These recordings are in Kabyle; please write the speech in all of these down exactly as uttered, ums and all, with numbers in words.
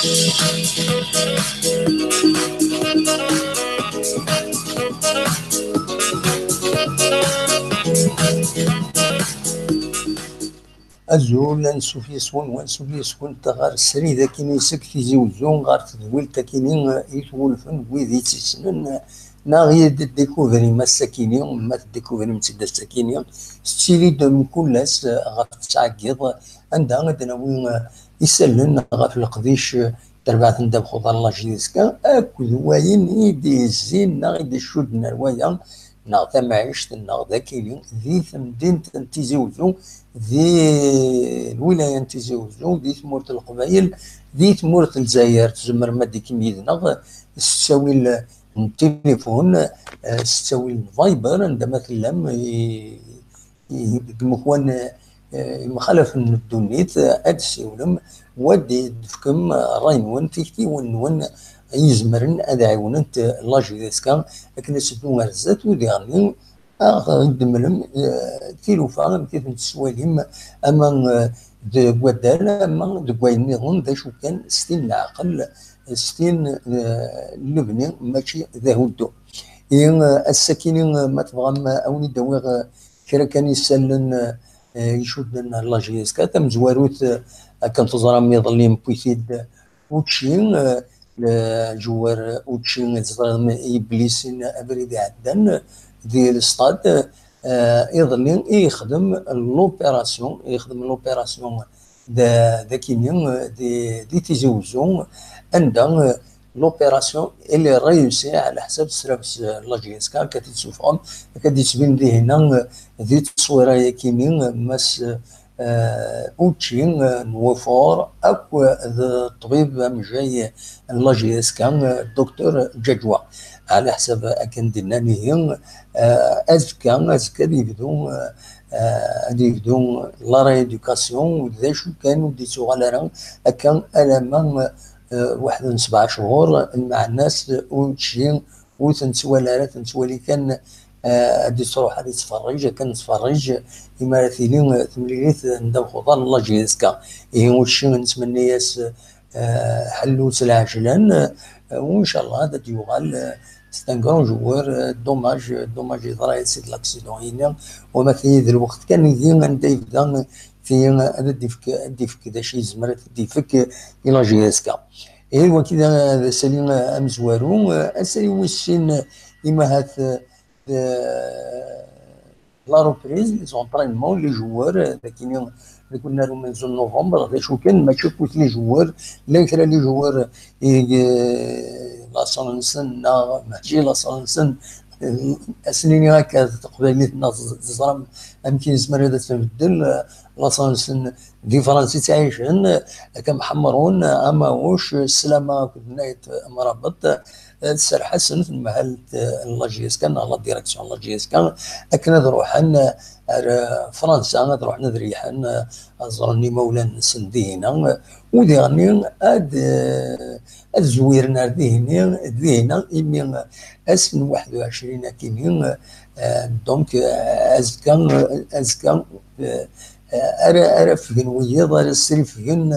Azul, ansuf yes-wen, wansuf yes-went ɣer srid akini seg Tizi Uzzu, ɣer tedwilt akini i twulfen wid i tt-issnen, neɣ i d-tdikuvrim ass-akini, ma tdikuvrim-tt-id ass-akini, tettili-d mkul ass ɣef tesɛa n yiḍ, anda ad d-nawi isallen ɣef leqdic terbaɛt n ddabex uḍar lajdiska, akked wayen i d-yezzin neɣ i d-icudden ar waya, neɣ tamɛict, neɣ d akini, di temdint n Tizi Uzzu, di lwilaya n Tizi Uzzu, di tmurt n Leqbayel, di tmurt n Lezzayer. Tzemrem ad d-ikim yid-neɣ s ttawil n tilifun, eh, s ttawil n Viber, anda ma tellam, i, i, deg imukan, eh, yemxalafen n ddunit, eh, ad d-tessiwlem, u ad d-tefkem ṛṛay-nwen, tiktiwin-nwen i izemren ad ɛiwnent la J S K akken ad teddu ar zdat, u diɣenni ad ɣ-d-temlem, eh, tilufa amek i tent-tettwalim, ama, eh, deg waddal, ama deg wayen nniḍen, d acu kan, s tin n leɛqel, s tin, eh, n lebni, mačči d ahuddu. Ihi, eh, ass-akini, eh, ma tebɣam, eh, ad wen-id-awiɣ, eh, kra kan isallen, eh, icudden ar la J S K. Tamezwarut, eh, akken teẓram iḍelli, yewwi-t-id učči, eh, le-, joueur učči, teẓram, Iblisin abrid iɛeddan di l'stade, eh, iḍelli i yexdem l'opération, i yexdem l'opération d, d akini, eh, di, di Tizi Uzzu, anda, eh, l'opération elle est réussie ɛla ḥsab tesrabes, eh, la J S K, akka t-id-sufɣen, akka d-yettbin dihinna, eh, di tteswira-yakini, eh, Mass, eh, učči, eh, n wufuṛ akk d ṭṭbib amejjay n la J S K, eh, Docteur Djadjoua. Ɛla ḥsab akken d-nnan ihi, eh, azekka, azekka ad yebdu, eh, eh, ad yebdu la rééducation, d acu kan ur d-yettuɣal ara akka alamma, eh, waḥed n sebɛa cchur, lmeɛna-s učči ur t-nettwali ara, t-nettwali kan, eh, ad d-ittruḥ ad ittferrij, akken nettferrij imi ara tili, eh, temlilit n ddabex uḍar n la J S K. Ihi učči nettmenni-as, eh, ḥellu s lɛejlan, eh, u ncallah ad d-yuɣal, eh, c'est un grand joueur, eh, dommage, dommage yeḍra-yas-id l'accident-ini, wama tili d lweqt kan ihi anda yebda, eh, tili ad d-ifk, ad d-ifk d acu yezmer ad d-ifk i la J S K. Ihi wagi d, d asali amezwaru, eh, asali wis sin, imahat, eh, d, la reprise, les entraînements, les joueurs, euh, dagini, deg unnar umenzu n novembre, d acu kan, mačči akkit les joueurs, llan kra les joueurs, i, eh, laṣel-nsen, neɣ mačči laṣel-nsen, eh, ad sen-iniɣ akka, taqbaylit-nneɣ, teẓ-, teẓram amek i nezmer ad t-nbeddel, eh, laṣel-nsen, di Fransa i ttɛicen, akka Mḥemmrun, Amawuc, Slama akked Nayt Mrabeṭ, eh, tserreḥ-asen temhelt, eh, n la J S K neɣ la direction n la J S K akken ad ruḥen, eh, ar, eh, Fransa, ad ruḥen ad reyḥen, eh, ad ẓren imawlan-nsen dihina, eh, u diɣenni ad, eh, ad zwiren ar dihini, dihina, imi, eh, ass n waḥed u ɛecrin akini, eh, donc, eh, azekka, eh, azekka, eh, eh, ara, ara ffgen wiyiḍ, ara srifgen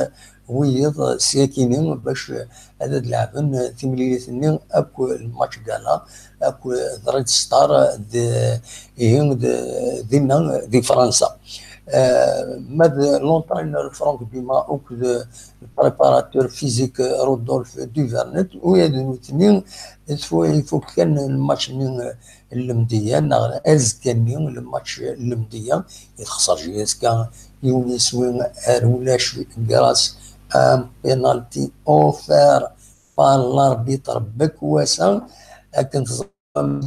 wiyiḍ s yakini bac ad, ad leɛben timlilit-nni akk lmatch gala, akk d Red Star d, ihi d, dinna di Fransa. Eh, ma d l'entraîneur Franck Dumas akked le préparateur physique Rodolphe Duvernet, u ad nutni ifuk kan lmatch-nni n lemdiya, neɣ azekka-nni, lmatch n lemdiya, i texṣer J S K yiwen yiswi ar ulac, grâce à un penalty offert par l'arbitre Bekwasa, akken teẓram,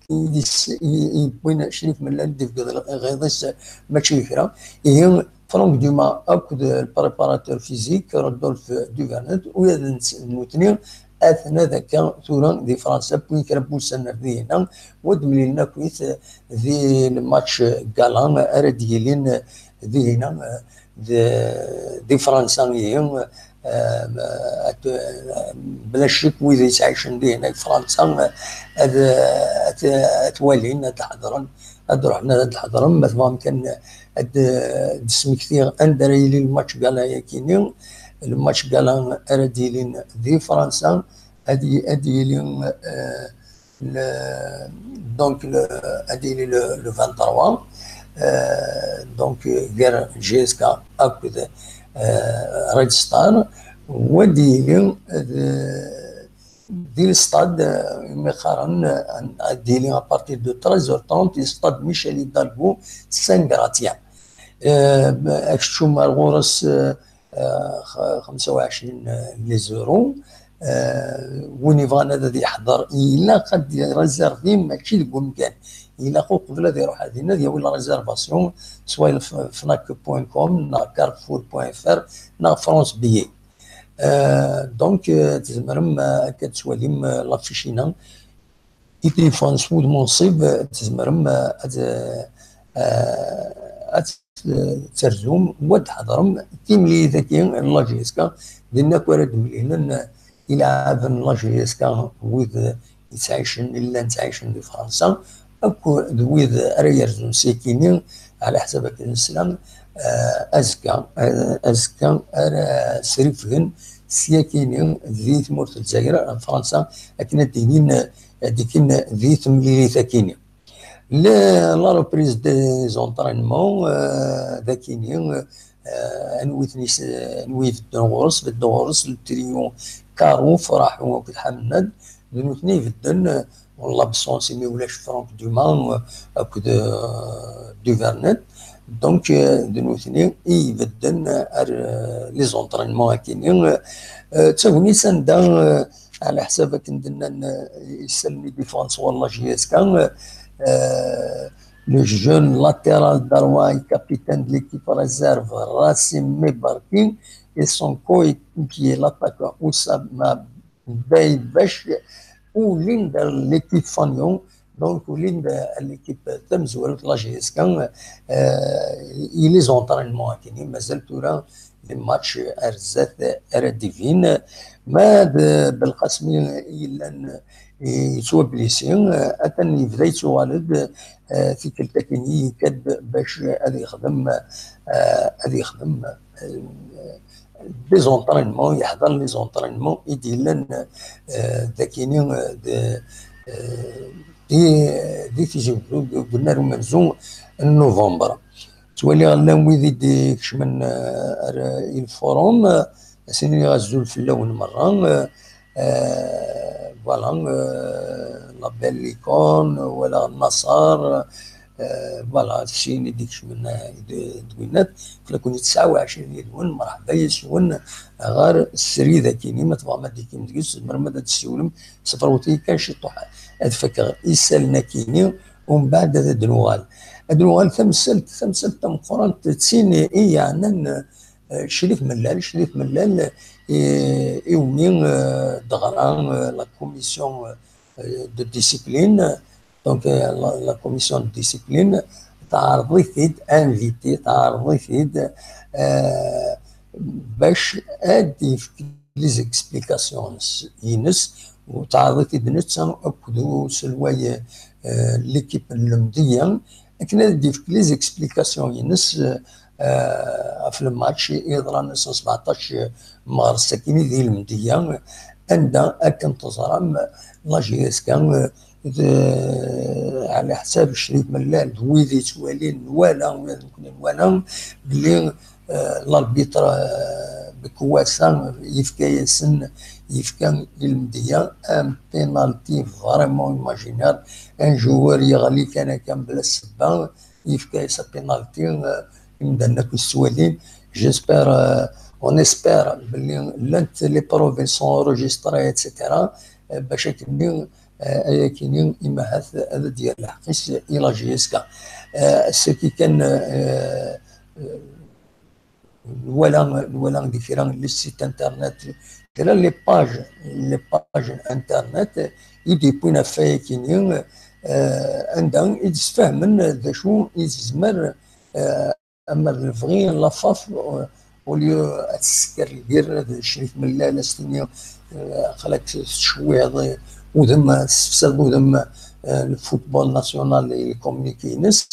yewwin Crif Mellal d-ifgeḍ ɣiḍ-is, mačči d kra. Ihi, Franck Dumas akked le préparateur physique Rodolphe Duvernet, u ad nutni aten-a d akka tura di Fransa, wwin kra n wussan ar dihina, wa d-mlilen akkit di lmatch gala ara d-yilin dihina, di, di Fransa, ihi, eh, at-, bla ccek wid yettɛicen dihina di Fransa, ad, ad, ad t-walin, ad ḥedṛen, ad ruḥen ad ḥedṛen, ma tebɣam kan ad d-smektiɣ anda ara yili lmatch gala-yakini, le match gala ara d-yilin di Fransa, ad y-, ad yili, euh, le, donc le, ad yili le, le vingt-trois, euh, donc, euh, gar J S K akked, euh, Red Star, u ad yili, euh, di l'stade, euh, imi qqaren, euh, ad yili à partir de treize heures trente di stade Michel Hidalgo, Saint Gratien. Euh, akeččum ar ɣur-s, euh, euh, x-, xemsa u ɛecrin les euros. Euh, win yebɣan ad, ad yeḥḍer, ilaq ad d-réservi, mačči deg umkan. Ilaq uqbel ad iruḥ ar dinna, ad yawi la réservation, soit f-, fnac point com, neɣ carrefour point F R, neɣ France Billet. Euh, donc, euh, tzemrem, euh, akka ad twalim, euh, l'affiche-ina. I t-yeffɣen s wudem unṣib, euh, tzemrem, euh, ad, euh, ad terzum, u ad tḥeḍrem timlilit-agi n la J S K, dinna akk ara d-mlilen, euh, ileɛɛaben n la J S K, wid, euh, yettɛicen, llan ttɛicen di Fransa, akked wid ara yerzun syakini, ɛla ḥsab akken nesla, eh, azekka, eh, azekka ara srifgen syakini di tmurt n Lezzayer ar Fransa, akken ad d-inin, eh, ad d-ikkin di temlilit akini. Le, la reprise des entraînements, eh, d akini, eh, anwi ten-is-, anwi ibedden ɣur-s, bedden ɣur-s le trio Karouf, Raḥu akked Ḥamnad, d nutni ibedden, eh, en l'absence, imi ulac Franck Dumas, eh, akked, eh, Duvernet. Donc, eh, d nutni i ibedden, eh, ar, eh, les entraînements akini. Eh, d tagnit anda, eh, ɛla ḥsab akken d-nnan, eh, isallen i d-iffɣen sɣur la J S K, eh, le jeune latéral droit et capitaine de l'équipe réserve Rassim Mebarki et son coéquipier l'attaquant Oussama Beibeche, ulin-d ar l'équipe Fagnon, donc ulin-d ar l'équipe tamezwarut la J S K, euh, i les entraînements akini, mazal tura les matchs ar zdat ara d-ibin. Ma d Belqasmi yellan yettwablisi, euh, atan yebda yettuɣal-d, euh, tikkelt akini, yekka-d bac ad yexdem, euh, ad yexdem, euh, des entraînements, yeḥḍer les entraînements i d-yellan, euh, d akini, euh, de, euh, di, di Tizi Wezzu, deg unnar umenzu n novembre. Ttwaliɣ llan wid i d-ikecmen, euh, ar, i lfurum, euh, ad s-iniɣ azul fell-awen merra, euh, euh, voilà, euh, la belle licorne, wala Nasser, euh, voilà, d sin i d-ikecmen, euh, d-, deg winnat. Aql-aken tesɛa u ɛecrin yid-wen, merḥba yes-wen ɣer srid akini, ma tebɣam ad d-tekim deg-s, tzemrem ad d-tessiwlem, sefrewt-iyi kan ciṭuḥ, ad fakeɣ isallen akini, umbeɛd ad d-nuɣal. Ad nuɣal tamsalt, tamsalt tameqqrant, d tin i yeɛnan, euh, Crif Mellal, Crif Mellal, i, iwumi, euh, d-ɣra, euh, la commission, euh, de discipline, donc, euh, la, la commission de discipline, teɛreḍ-it-id, invité, teɛreḍ-it-id, euh, bac ad d-yefk les explications-ines, u teɛreḍ-it-id netta akked uselway, euh, l'équipe n Lemdeyya, akken ad d-yefk les explications-ines, euh, ɣef le match i yeḍran ass n sbeɛṭac Mɣres akkin di Lemdeyya, anda akken teẓram la J S K d, ɛla ḥsab Crif Mellal d wid yettwalin, nwala, ula d nekkni nwala belli, euh, l'arbitre, euh, Bekwasa yefka-yasen, yefka i Lemdeyya un penalty vraiment imaginaire, un joueur yeɣli kan akka mebla ssebba, yefka-yas apinalti, euh, imdanen akk yettwalin. J'espère, euh, on espère belli llant les preuves sont enregistrées, et cetera, euh, bac akken, euh, ayakini imahat ad d-yerr lḥeqq-is i la J S K. Euh, ass-agi kan, euh, euh, nwala, nwala di kra n les sites internet, kra les pages, les pages internet i d-yewwin ɣef wayakini, euh, anda i d-sfehmen d acu i tezmer, euh, ama d lebɣi, la faf, euh, au lieu ad tesker lgirra d Crif Mellal, ad s-tini, euh, aql-ak tettcewwiɛeḍ, euh, udem, tessefsadeḍ udem, euh, n football national i lkomuniki-ines,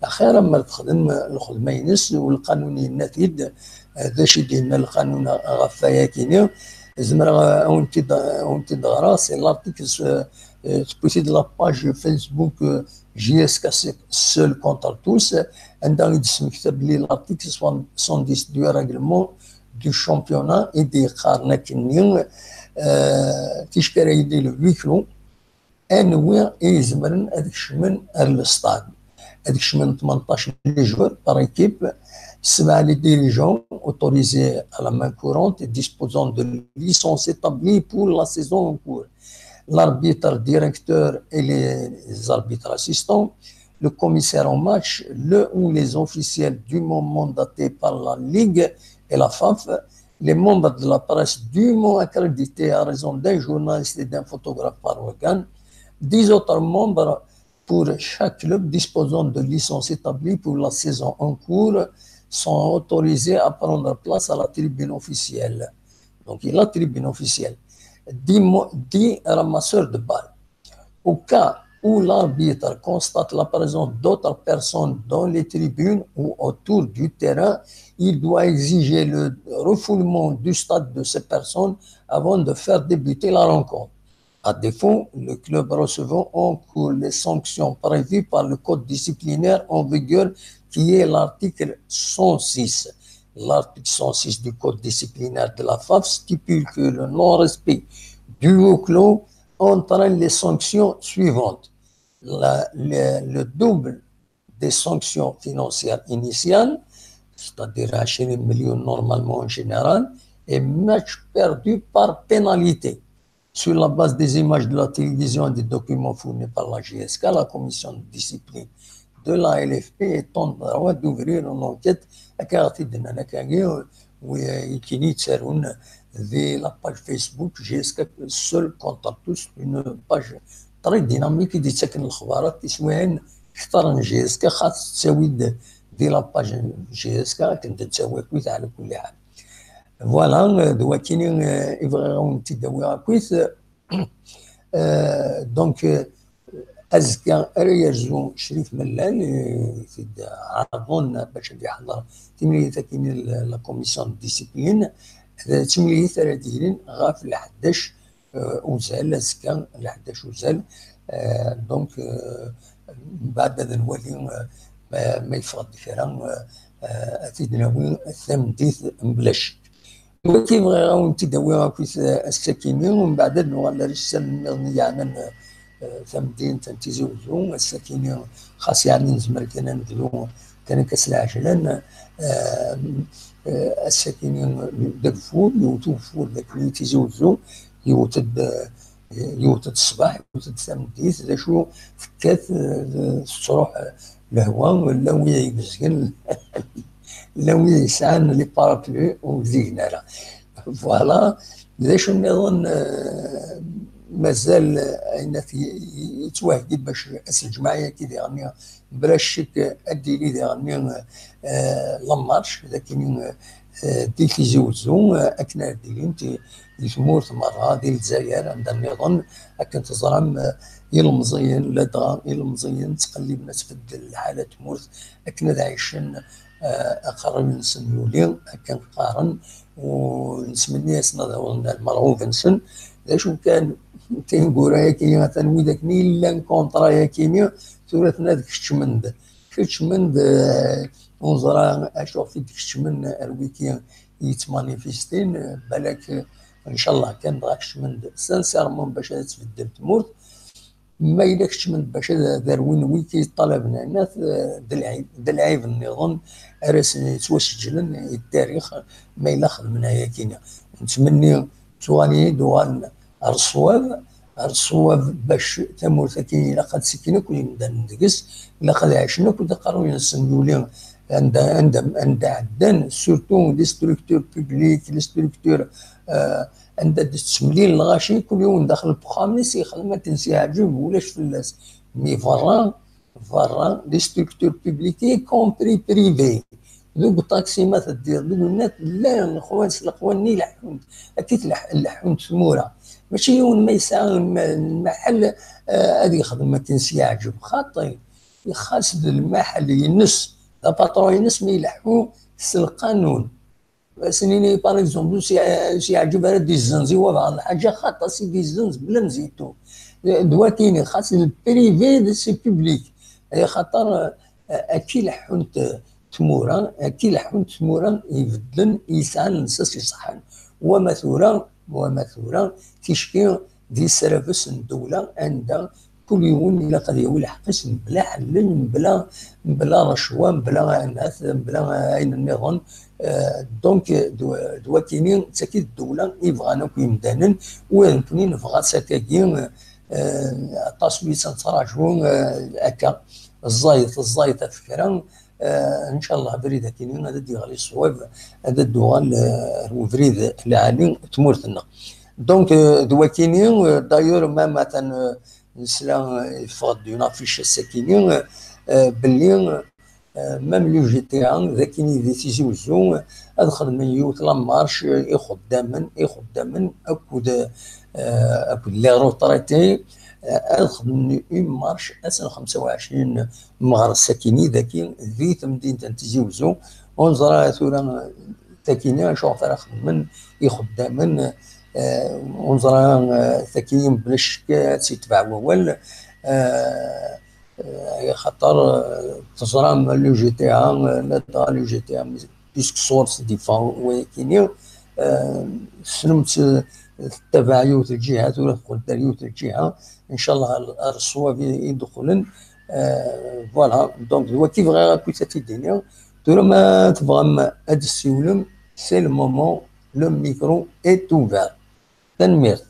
axir amer texdem lxedma-ines, u lqanun yenna-t-id, D acu i d-yenna lqanun ɣef wayagi-nni? Zemreɣ ad wen-t-id-ɣreɣ, c'est l'article, tewwi-t-id la page Facebook J S K Seul contre tous, anda i d-yesmekta belli l'article soixante-dix du règlement du championnat i d-yeqqaren akkenni, ticki ara yili le huis clos, anwi i izemren ad kecmen ar le stade? Ad kecmen tmenṭac les joueurs par équipe, sebɛa les dirigeants autorisés à la main courante et disposant de licences établies pour la saison en cours, l'arbitre directeur et les arbitres assistants, le commissaire au match, le ou les officiels dûment mandatés par la Ligue et la FAF, les membres de la presse dûment accrédités à raison d'un journaliste et d'un photographe par organe, dix autres membres pour chaque club disposant de licences établies pour la saison en cours sont autorisés à prendre place à la tribune officielle. Donc, la tribune officielle, dix, dix ramasseurs de balles. Au cas où l'arbitre constate la présence d'autres personnes dans les tribunes ou autour du terrain, il doit exiger le refoulement du stade de ces personnes avant de faire débuter la rencontre. À défaut, le club recevant encourt les sanctions prévues par le code disciplinaire en vigueur, qui est l'article cent six. L'article cent six du code disciplinaire de la FAF stipule que le non-respect du huis clos entraîne les sanctions suivantes. La, le, le double des sanctions financières initiales, c'est-à-dire vingt millions normalement en général, et match perdu par pénalité. Sur la base des images de la télévision et des documents fournis par la J S K, la commission de discipline de la L F P est en droit d'ouvrir une enquête. Akka i ɣ-t-id-nnan akkagi, wi, i kini yettarun di la page Facebook J S K Seul contre tous, une page très dynamique i d-yettaken lexbarat tiswiɛin kter n J S K, xas tettawi-d di la page J S K akken d-tettawi akkit ɛla kulli ḥal. Voilà, d wakini i bɣiɣ ad wen-t-id-awiɣ akkit. Donc, azekka ara yerzu Crif Mellal, i t-id-ɛerḍen bac ad iḥḍer timlilit akini la commission de discipline. D timlilit ara d-yilin ɣef lḥdac uzal, azekka lḥdac uzal. Donc, mbeɛd ad nwali ma yeffeɣ-d kra, ad t-id-nawi tameddit mebla ccek. Wagi bɣiɣ ad wen-t-id-awiɣ akkit ass-akini, umbeɛd ad nuɣal ar ussan nniḍen i yeɛnan tamdint n Tizi Uzzu. Ass-akini xas yeɛni nezmer kan ad nebdu kan akka s lɛejlan. Ass-akini d ageffur, yewwet ugeffur dakken i Tizi Uzzu, yewwet-d, yewwet-d ṣṣbeḥ, yewwet-d tameddit, d acu tekkat, tettruḥ lehwa, llan wid ay ibezgen, llan wid yesɛan les parapluies ur bdigen ara. Voilà. D acu nniḍen, mazal ayen yettwaheggi bac ass n lǧemɛa-agi diɣenni, bla ccek ad d-yili diɣenni la marche, d akken di Tizi Uzzu, akken ara d-ilint di tmurt merra, di Lezzayer, anda nniḍen, akken teẓram, ilemẓiyen, ladɣa ilemẓiyen ttqelliben ad tbeddel lḥala n tmurt, akken ad ɛicen, aqerruy-nsen yuli, akken qqaren, u nettmenni-asen ad awḍen ar lmerɣub-nsen. D acu kan, tineggura-agi, atan widak-nni yellan kontra-agi-nni, tura-ten ad keččmen-d. Keččmen-d, ur neẓra acu ɣef i d-keččmen ar wigi yettmanifistin, balak, ncallah kan dɣa keččmen-d sincèrement bac ad tbeddel tmurt. Ma yella keččmen-d bac ad, ad rwin wigi yeṭṭalaben ayen-at, d lɛib, d lɛib nniḍen ara sen-yettwaseǧlen i ddarix ma yella xedmen ayagi-nni. Nettmenni tuɣalin-id uɣalen ar ṣṣwab, ar ṣṣwab bac tamurt-agi ilaq ad ssikken akk yimdanen deg-s, ilaq ad ɛicen akk d aqerruy-nsen yuli anda, anda, anda ɛeddan, surtout les structures publiques, les structures, euh, anda d-tettemlil lɣaci, kul yiwen daxel n uxxam-is yexdem akken s-yeɛǧeb, ulac fell-as. Mi berra, berra, les structures publiques, y compris privées, deg uṭaksi ma teddiḍ, deg unat, llan lexwan s leqwanen i leḥḥunt, akka i leḥḥunt tmura. Mačči yiwen ma yesɛa lmaḥel, eh, ad yexdem akken s-yeɛǧeb, xaṭi, xas d lmaḥel-ines, d apatron-ines, mi ileḥḥu s lqanun. As-nini, par exemple, si, si yeɛǧeb ara d-izzenz i wabɛaḍ lḥaǧa, xaṭas i d-izzenz bla nzitu. D wakini, xas le privé, c'est public. Axaṭer, eh, akka i leḥḥunt tmura, akka i leḥḥunt tmura ibeddlen, yesɛan llsas iṣeḥḥan. Wama tura, wama tura, ticki di srabes n ddewla, anda kul yiwen ilaq ad yawi lḥeqq-is mebla ḥellel, mebla, mebla rrecwa, mebla aɛenhat, mebla ayen nniḍen. Eh, donc, d, d wakini, d tagi d ddewla i bɣan akk yimdanen, u d nekkni nebɣa-tt akkagi, eh, aṭas wis nettraǧu, eh, akka, ẓẓayet, ẓẓayet ɣef kra, eh, ncallah abrid akini ad d-yeɣli ṣṣwab, ad d-tuɣal, eh, ar ubrid lɛali tmurt-nneɣ. Donc, eh, d wakini, eh, d'ailleurs, même atan, eh, nesla, eh, yeffeɣ-d une affiche ass-akini, eh, belli, eh, même le G T A, d akini di Tizi Wezzu, eh, ad xedmen yiwet la marche, eh, ixeddamen, ixeddamen akked, eh, akked les retraités, eh, ad xedmen une marche ass n xemsa u ɛecrin meɣres akini daki di temdint n Tizi Wezzu. Ur neẓra tura takini acuɣef ara xedmen ixeddamen, eh, ur neẓra, eh, takini mebla ccek ad tt-yetbeɛ wawal, eh, eh, axaṭer, eh, teẓram le G T A, eh, ladɣa le G T A, puisque sɣur-s d-yeffeɣ wayakini, eh, tessnem-tt, eh, tettabaɛ yiwet lǧiha, tura teqqel-d ar yiwet lǧiha, ncallah ar, ar ṣṣwab i, i d-qqlen. Eh, voilà, donc d waki bɣiɣ akk ad t-id-iniɣ. Tura ma tebɣam ad d-tessiwlem, c'est le moment, le micro est ouvert. Tanemmirt.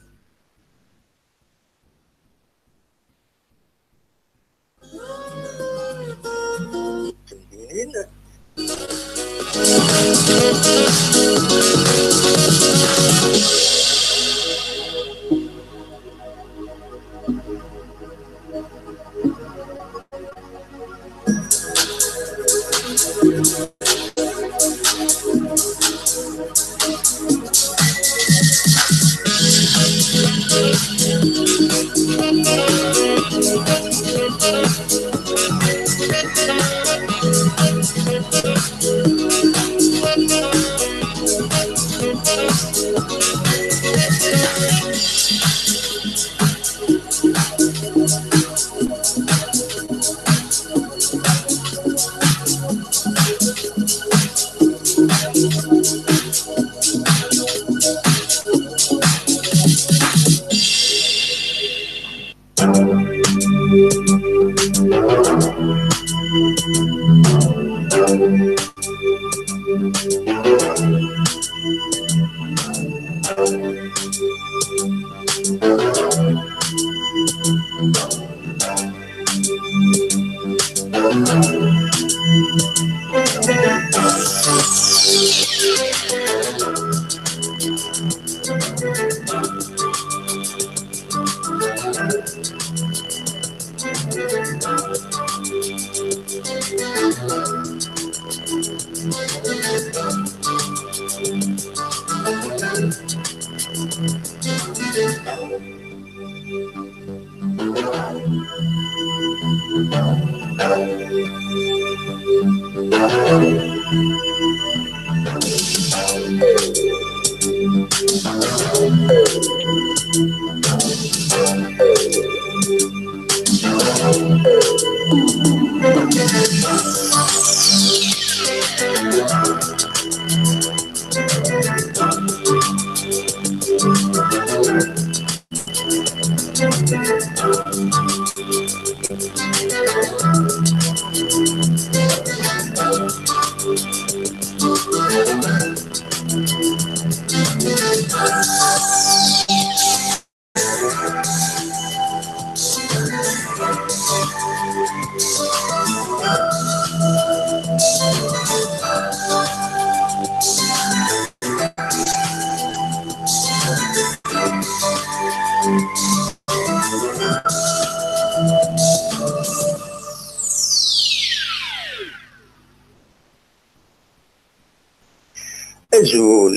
Azul,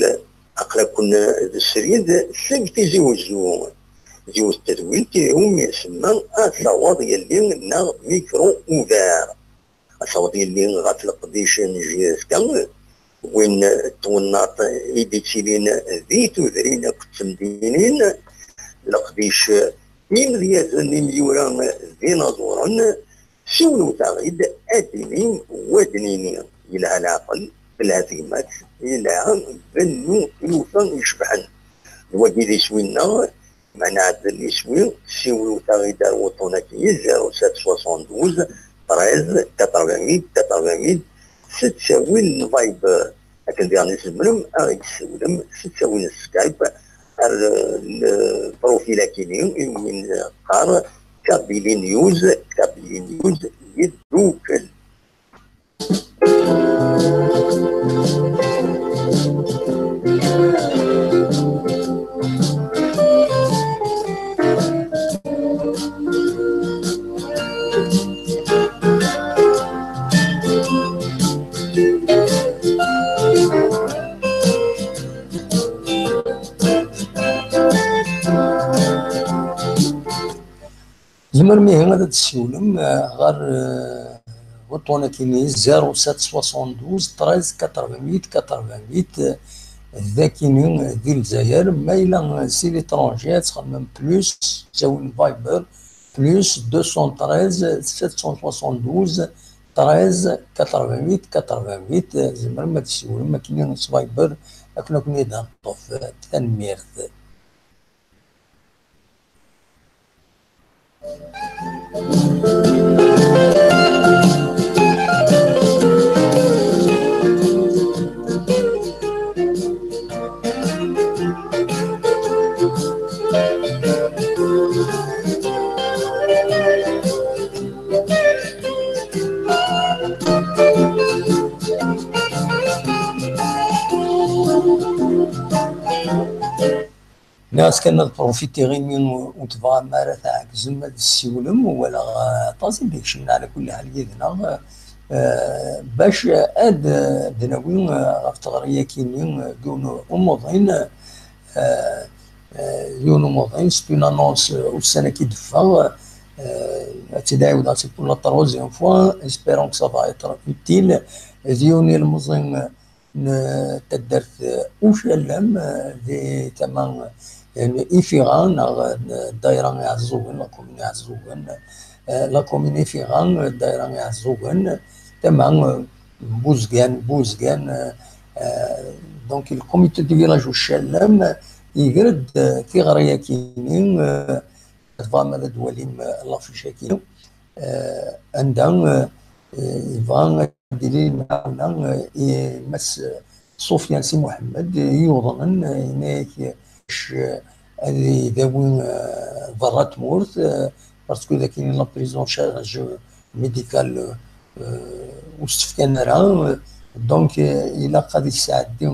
aql-aken d srid seg Tizi Wezzu. Yiwet n tedwilt umi isemma Ad taweḍ yelli neɣ micro ouvert. Ad taweḍ yelli ɣef leqdic n J F K, win n twennaḍt i d-yettilin di tudrin akked temdinin, leqdic imedyazen, imyura d inaẓuren, siwlet-aɣ-id, ad d-inim, wa d-nini, yelha leɛqel, telha tegmat, yelha bennu tlufa icebḥen. D wagi d iswi-nneɣ, ma nɛeddel iswi, siwlet-aɣ-id ar wuṭṭun-agi, zéro sept soixante-douze treize quatre-vingt-huit quatre-vingt-huit, s ttawil n Viber. Akken diɣen i tzemrem ad ɣ-d-tessiwlem s ttawil n Skype ar, eh, lprofil-agi-nni i win qqar Kabylie News, Kabylie News yeddukel. Tzemrem ihi ad d-tessiwlem, eh, ɣer, eh, wuṭṭun-agi-nni, zéro sept soixante-douze treize quatre-vingt-huit quatre-vingt-huit, eh, d akini, eh, di Lezzayer. Ma yella, eh, si l'étranger, ad txedmem plus, ttawil Viber, plus deux cent treize sept cent soixante-douze treize quatre-vingt-huit quatre-vingt-huit, eh, tzemrem ad d-tessiwlem akini s Viber, akken ad ken-id-neṭṭef. Tanemmirt. Nniɣ-as kan ad profitiɣ imi ur tebɣam ara tɛegzem ad tessiwlem, walaɣ, eh, aṭas i d-ikecmen ɛla kulli ḥal yid-neɣ, eh, bac ad, eh, d-nawi, eh, ɣef teɣri-agi-nni, eh, yiwen umuḍin, eh, eh, yiwen umuḍin, c'est une annonce, eh, ussan-agi d-teffeɣ, eh, ad tt-id-ɛiwdeɣ, c'est pour la troisième fois, espérons que ça va être utile, d yiwen ilemẓi, eh, n taddart, eh, Ucallam, eh, di tama, eh, n Ifiɣa, neɣ, eh, ddayra Iɛeẓẓugen, la commune Iɛeẓẓugen, eh, la commune Ifiɣa, eh, ddayra Iɛeẓẓugen, tama, eh, Buzgan, Buzgan, eh, eh, donc le comité du village Ucallam, eh, iger-d, eh, tiɣri-agi-nni, eh, tebɣam ad d-twalim, eh, l'affiche-agi, eh, anda, eh, eh, yebɣa ad d-yili lemɛawna, eh, i Mass Sofiane Si Mohamed, eh, yuḍnen, eh, yenna-yak, eh, ad idawi, eh, berra tmurt, eh, parce que d akken la prise en charge médicale, eh, ur s-tt-fkan ara, eh, donc, eh, ilaq ad yesɛeddi,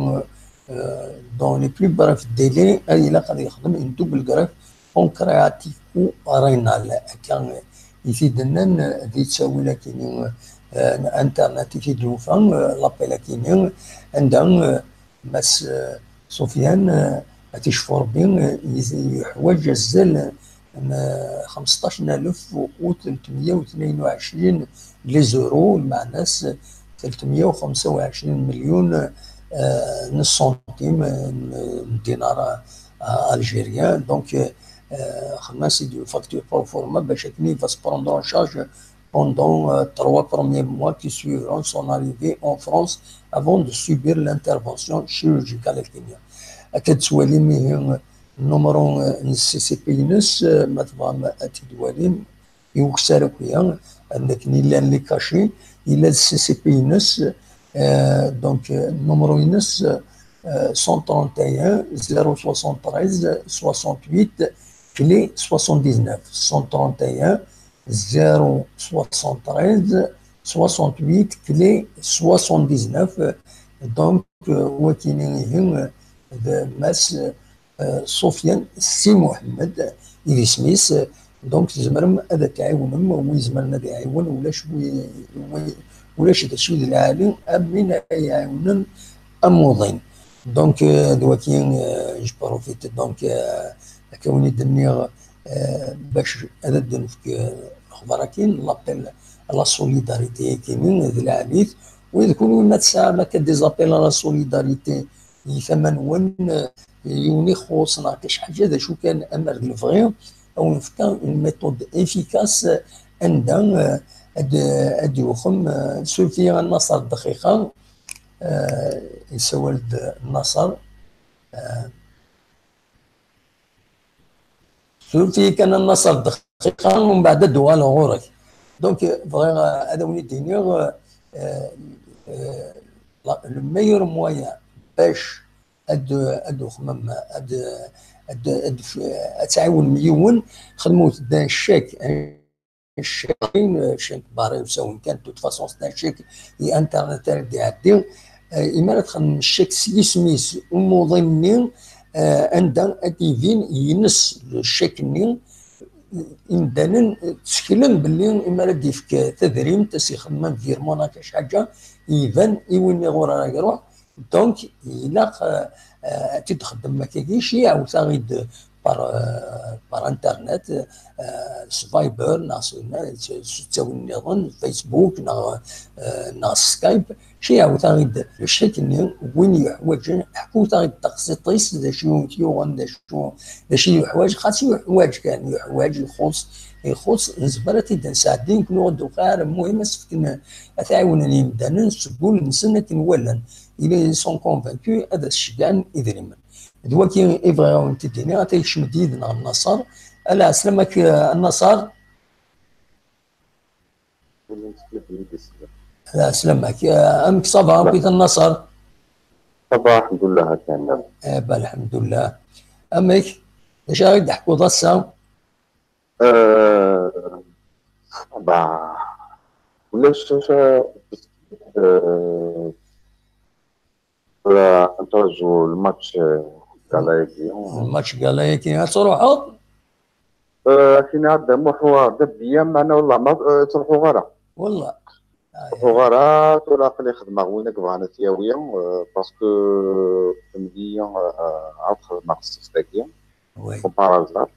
eh, dans les plus brefs délais, eh, ilaq ad yexdem une double greffe pancréatico-rénale. Akka i t-id-nnan, eh, di ttawil akini, eh, n internet i t-id-yufa, eh, l'appel akini, anda, eh, Mass, eh, Sofiane, eh, ad t-icfu Rebbi, eh, yeḥwaǧ azal n, eh, xemseṭṭac n alef u tlettmeyya u tnayen u ɛecrin les euros, lmeɛna-s tlettmeyya u xemsa u ɛecrin melyun, eh, n ssantim, eh, n, n dinar, eh, algérien. Donc, eh, xedmen-as-id une facture pro forma bac akken il va se prendre en charge pendant, euh, trois premiers mois qui suivront son arrivée en France avant de subir l'intervention chirurgicale. Ad tettwalim ihi, euh, numru, euh, n C C P-ines, euh, ma tebɣam ad t-id-twalim, i ukessar akk-ya, am akken yellan les cachets, yella d C C P-ines, euh, donc, euh, numru-ines, euh, cent trente et un, zéro soixante-treize, soixante-huit, clé soixante-dix-neuf, cent trente et un, zéro soixante-treize, soixante-huit, clé soixante-dix-neuf. Donc, euh, wakini ihi, euh, d Mass, euh, Sofiane Si Mohamed, i d isem-is. Donc, tzemrem ad t-tɛiwnem, wi izemren ad iɛiwen, ulac wi, wi, ulac d acu d lɛali am win ay iɛiwnen amuḍin. Donc, euh, d waki, euh, je profite, donc, euh, akka win i d-nniɣ, euh, bac ad d-nefk, euh, lexbar-agi, l'appel à la solidarité-agi-nni, d lɛali-t, Wid kunwi ma tesɛam akka des appels à la solidarité di tama-nwen, eh, yiwen ixuṣ neɣ akka ḥaǧa, d acu kan, amer d lebɣi, ad wen-fkeɣ une méthode efficace anda, eh, ad, ad yuxem, eh, suref-iyi a Naṣer dqiqa, eh, yessawal-d Naṣer, eh, suref-iyi kan a Naṣer dqiqa, umbeɛd ad d-uɣaleɣ ɣur-k. Donc, bɣiɣ, eh, ad awen-id-iniɣ, eh, eh, la, le meilleur moyen bac ad, ad uxmem, ad, ad, ad, ad tɛiwnem yiwen, xedmut-d un chèque, un chèque, un chèque barré ou ça, de toute façon, c'est un chèque, i internet ara d-iɛeddi. Eh, imi ara txedmem chèque s yisem-is umuḍin-nni, eh, anda ad d-ibin yines le chèque-nni, imdanen tteklen belli imi ara d-yefk tadrimt, ad s-ixdem un virement neɣ ḥaǧa, iban i win iɣur ara iruḥ. Donc, ilaq, eh, eh, ad t-id-txeddmem akkagi, ci ɛawet-aɣ-id par, eh, par internet, eh, s Viber, neɣ s, s, s ttawil nniḍen, Facebook, neɣ, eh, neɣ s Skype, ci ɛawet-aɣ-id le chèque-nni, win yuḥwaǧen, ḥkut-aɣ-id taqsiṭ-is, d acu i t-yuɣen, d acu, d acu i yuḥwaǧ, xas yuḥwaǧ kan, yuḥwaǧ, ixuṣ, ixuṣ, nezmer ad t-id-nesɛeddi, nekni ur d-tuqiɛ ara, lmuhim, ad s-fken, ad t-ɛiwnen yimdanen seg wul-nsen akken walan. Ils sont convaincus ad as-ceggɛen idrimen. D wagi i bɣiɣ ad wen-t-id-iniɣ, ata yekcem-d yid-neɣ Naṣer. Ala, ɛeslama-k, a Naṣer. Ala, ɛeslama-k. Eh, amek ça va, amek i Naṣer? Ça va, alḥemdulillah, a Kamel. Eh ben, alḥemdulillah. Amek? D acu ara yi-d-teḥkuḍ ass-a? Eh, bah, ulac, eh, tura ad ntraǧu lmatch, eh, gala-agi. Lmatch gala-agi, ad truḥeḍ? Eh, ad k-iniɣ a Dda Muḥ, d abeyya, meɛna wellah ma, eh, ttruḥuɣ ara. Wellah. Ttruḥuɣ ara, tura aql-i xedmeɣ win i yebɣan ad t-yawi, eh, parce que temdi, eh, ad xedmeɣ ssebt-agi. Oui. Comme par hasard.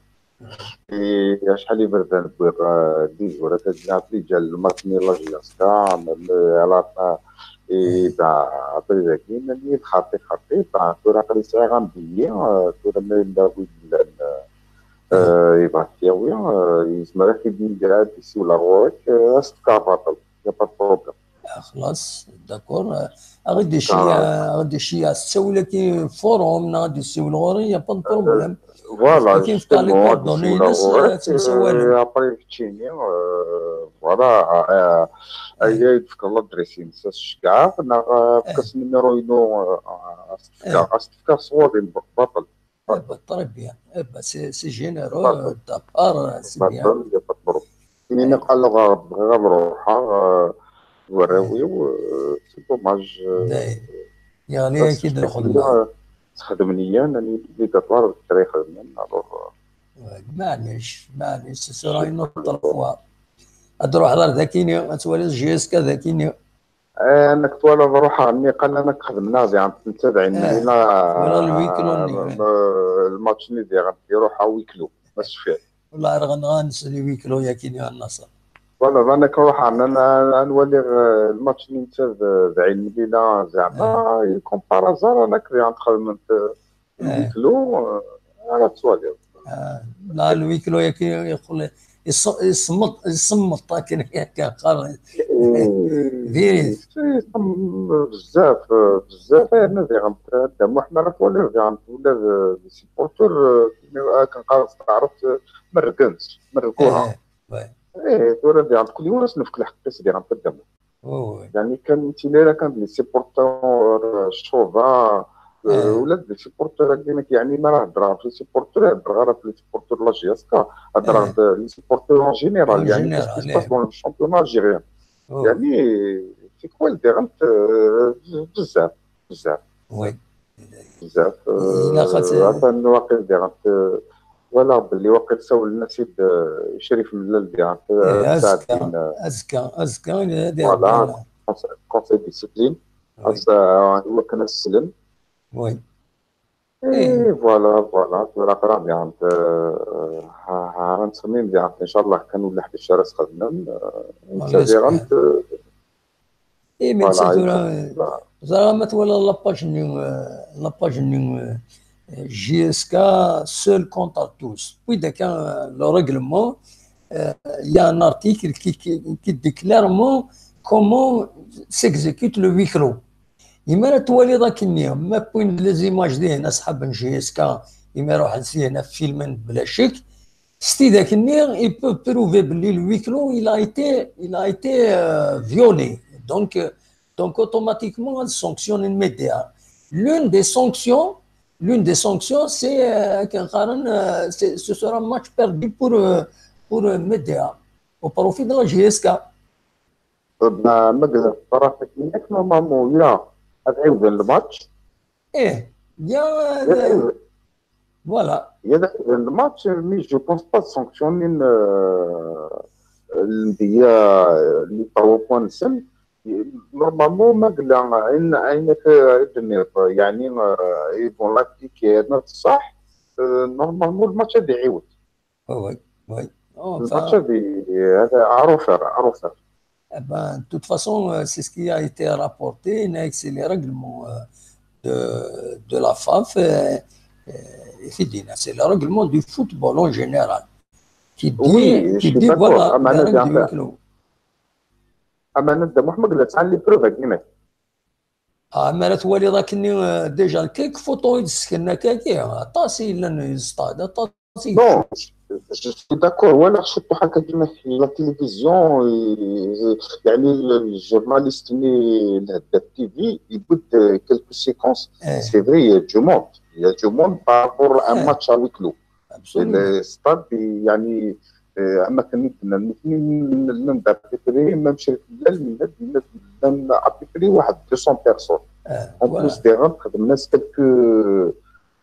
I acḥal iberdan wwiɣ, eh, dix jours, ad d-ǧǧeɣ lmatch-nni la J S K, m-, m-, ala, eh, i, oui, da, abrid-agi, nnan-iyi-d xaṭi, xaṭi, da, tura aql-i sɛiɣ un billet, eh, tura ma yella win yellan, eh, eh, yebɣa ad t-yawi, eh, yezmer ad t-id-, ad d-isiwel ar ɣur-k, eh, ad s-tefkeḍ baṭel. Y a pas de problème. Ah, xlaṣ, d'accord. Ah, ad ɣ-d-iceyyeɛ, ah, ad ɣ-d-iceyyeɛ s ttawil-agi forum, neɣ ad d-isiwel ɣur-i, y a pas de problème. Voilà, justement, ad d-isiwel ɣur-i, euh, après keččini, euh, voilà, euh, aya i d-tefkeḍ l'adresse-ines, ad s-ceggɛeɣ, neɣ, euh, efk-as numéro-inu, euh, ad s-t-fkeɣ, ad s-t-fkeɣ sɣur-i, baṭel. Eh ben, très bien. Eh ben, c'est, c'est généreux, euh, de ta part, euh, c'est bien. Tinin, alors, euh, bɣiɣ ad ruḥeɣ, euh, warraw-iw, euh, c'est dommage, euh, yeɣli-ak-id lxedma. Sxedmen-iyi, nnan-iyi-d obligatoire d kra ixedmen, alors, euh, ouais, maɛlic, maɛlic, ce sera une autre fois. Ad truḥeḍ ar dakini, ad twaliḍ J S K dakini. Eh, nekk twalaḍ ruḥeɣ niqal anak xedmen-aɣ diɣen netta d ɛin, eh, lila, twalaḍ lwiklu-nni, eh, lmatch-nni diɣen iruḥ à huis clos, ma tecfiḍ. Wala rɣen-aɣ-n s lwiklu yakini a Naṣer. Twalaḍ anak ruḥeɣ, nnan, ad nwali, eh, lmatch-nni netta d, d ɛin lila, zeɛma, eh, comme par hasard, anak diɣen xedmen-t, eh, Eh. Lwiklu, eh, ara tettwaliḍ. Ah, la, lwiklu-yagi yeqqel iṣ-, iṣemmeḍ, iṣemmeḍ akken akka qqaren. Eh, diri-t. Iṣemmeḍ bezzaf, eh, bezzaf, yerna diɣen Dda Muḥ, ara twaliḍ diɣen ula d, d supporter, eh, akken qqaren s taɛrabt, eh, merrgen-tt, merrguha. Eh, ouais. Eh, tura diɣen kul yiwen ad s-nefk lḥeqq-is diɣen Dda Muḥ. Oui, oui. يعني كان تيليرا كان لي سيبورتور شوفا، آه، ولاد لي سيبورتور هكذاك، يعني ما راه هضره في سيبورتور، هضره راه في لي سيبورتور لا جي اس كا، هضره، آه، في لي سيبورتور اون جينيرال، يعني كاش كيسباس دون لو شامبيون الجيريان. يعني سي كوا ديغنت، آه، بزاف، بزاف. Oui. بزاف. إلا خاطر آه، عفاً واقيل ديغنت، آه، ولا بلي واقيل ساول الناس يد، آه، شريف ملال ديغنت، آه، إيه، أزكى، ساعتين، آه، أزكى، أزكى، إيه، ديغنت، voilà، ديغنت. كونسي، كونسي ديسيبلين. Oui. أص-، آه، هو كان السلم. Oui. إيه، voilà، voilà، الفرق راه ديغنت، آه، ها، ها، نتخمم ديغنت، إن شاء الله كان ولا حد الشهر خدمنا، آه، نتا ديغنت، آه، Et mais voilà, c'est tura, tura ma twala la page-nni, euh, la page-nni, euh, J S K seul contre tous. Puis d'accord, euh, le règlement, euh, il y a un article qui, qui, qui dit clairement comment s'exécute le huis clos. Imir ad twaliḍ akkenni, ma wwin-d les images dihin, asḥab n J S K, imir ruḥen syin ad filmen bla ccek, s tidak-nni, ils peuvent prouver belli le huis clos, il a été, il a été, euh, violé. Donc, euh, donc automatiquement, ad sanctionner média. L'une des sanctions, l'une des sanctions, c'est, euh, akken qqaren, euh, c'est, ce sera un match perdu pour, euh, pour, euh, média, au profit de la J S K. Ma, ma qed ẓriɣ akken yak, normalement, ya ad ɛiwden le match. Eh, ya, Ya ad ɛiwden, voilà. Ya ad ɛiwden le match, mais je pense pas sanctionner, euh, les trois points-nsen. Normalement, ma yella ayen, ayen akka i d-tenniḍ, yeɛni, euh, ils vont l'appliquer, neɣ ṣṣeḥ, euh, normalement, le match ad iɛiwed. Oui, oui, oui. Le match ad i-, ad, à refaire, à refaire. Eh ben, de toute façon, euh, c'est ce qui a été rapporté, c'est les règlements, euh, de, de la faf, euh, euh, c'est le règlement du football en général, qui dit, Oui, je qui suis dit, d'accord. voilà, Ah, mais les là, règles du bien huis clos. Ah, mais là, moi, je me dis, les preuves, Ah, mi ara twaliḍ akkenni, euh, déjà, quelques photos i d-sseknen akkagi, aṭas i yellan di stade, aṭas i Non, je, je suis d'accord. Voilà, surtout هكا كيما في la télévision, euh, يعني le, le journaliste ني لهدا T V, il bout quelques séquences. Eh, C'est vrai, il y a du monde. Il y a du monde par rapport à un eh, match à huis clos. absolument. Le stade, يعني, euh, أما كان نتمنى، نتمنى à peu près même شريك بلال من هاد، من هاد، à peu près واحد deux cents personnes. Eh, En voilà. plus des rangs، خدمنا quelques،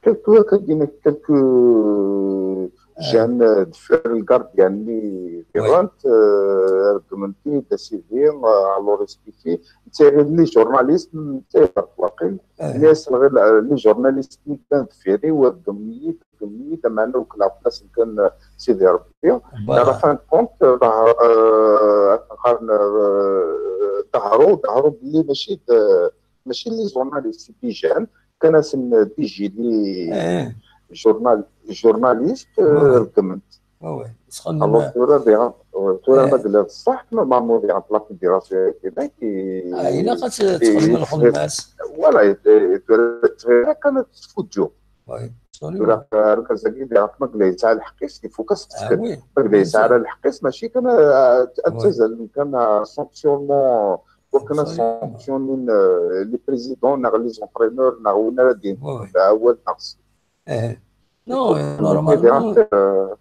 quelques، كاين quelques jeunes، آه، دفعوا الكارد، يعني، des Oui. rangs، آه، رقمنتي، داسيفي، آه، alors expliqué. C'est les journalistes، c'est واقيلا. Eh, الناس غير les journalistes اللي كان دفيري، ورقمني، رقمني، لما أنا وكلا بلاص كان سيدي ربي. À la voilà. fin de compte، راه، آه، قارن، آه، ظهروا، ظهروا باللي ماشي د-، ماشي les journalistes des jeunes، كان اسم des jeunes اللي Eh, journal-، journalistes، آه، oui. رقمنت. Oui, oui. سخن Alors، ثورة ديال، ثورة ما Eh. قلت الصح، normalement ديال la fédération كذا كي آه، إلا خاص تخدم الخدمات. Voilà، ثورة كانت تفوت جو. Oui, absolument. ثورة، ثورة كازاكي ديال ما قلت على الحقيس، il faut Ah كاستكد. oui, ما قلت bien sûr. على الحقيس، ماشي كان، آه، تزال كان sanctionnement، وكان Absolument. sanctionner، آه، les présidents، ناغ les entraîneurs، ناغ وين راه دين. Oui, oui. هو النقص. Eh. Non, euh, normalement, آه،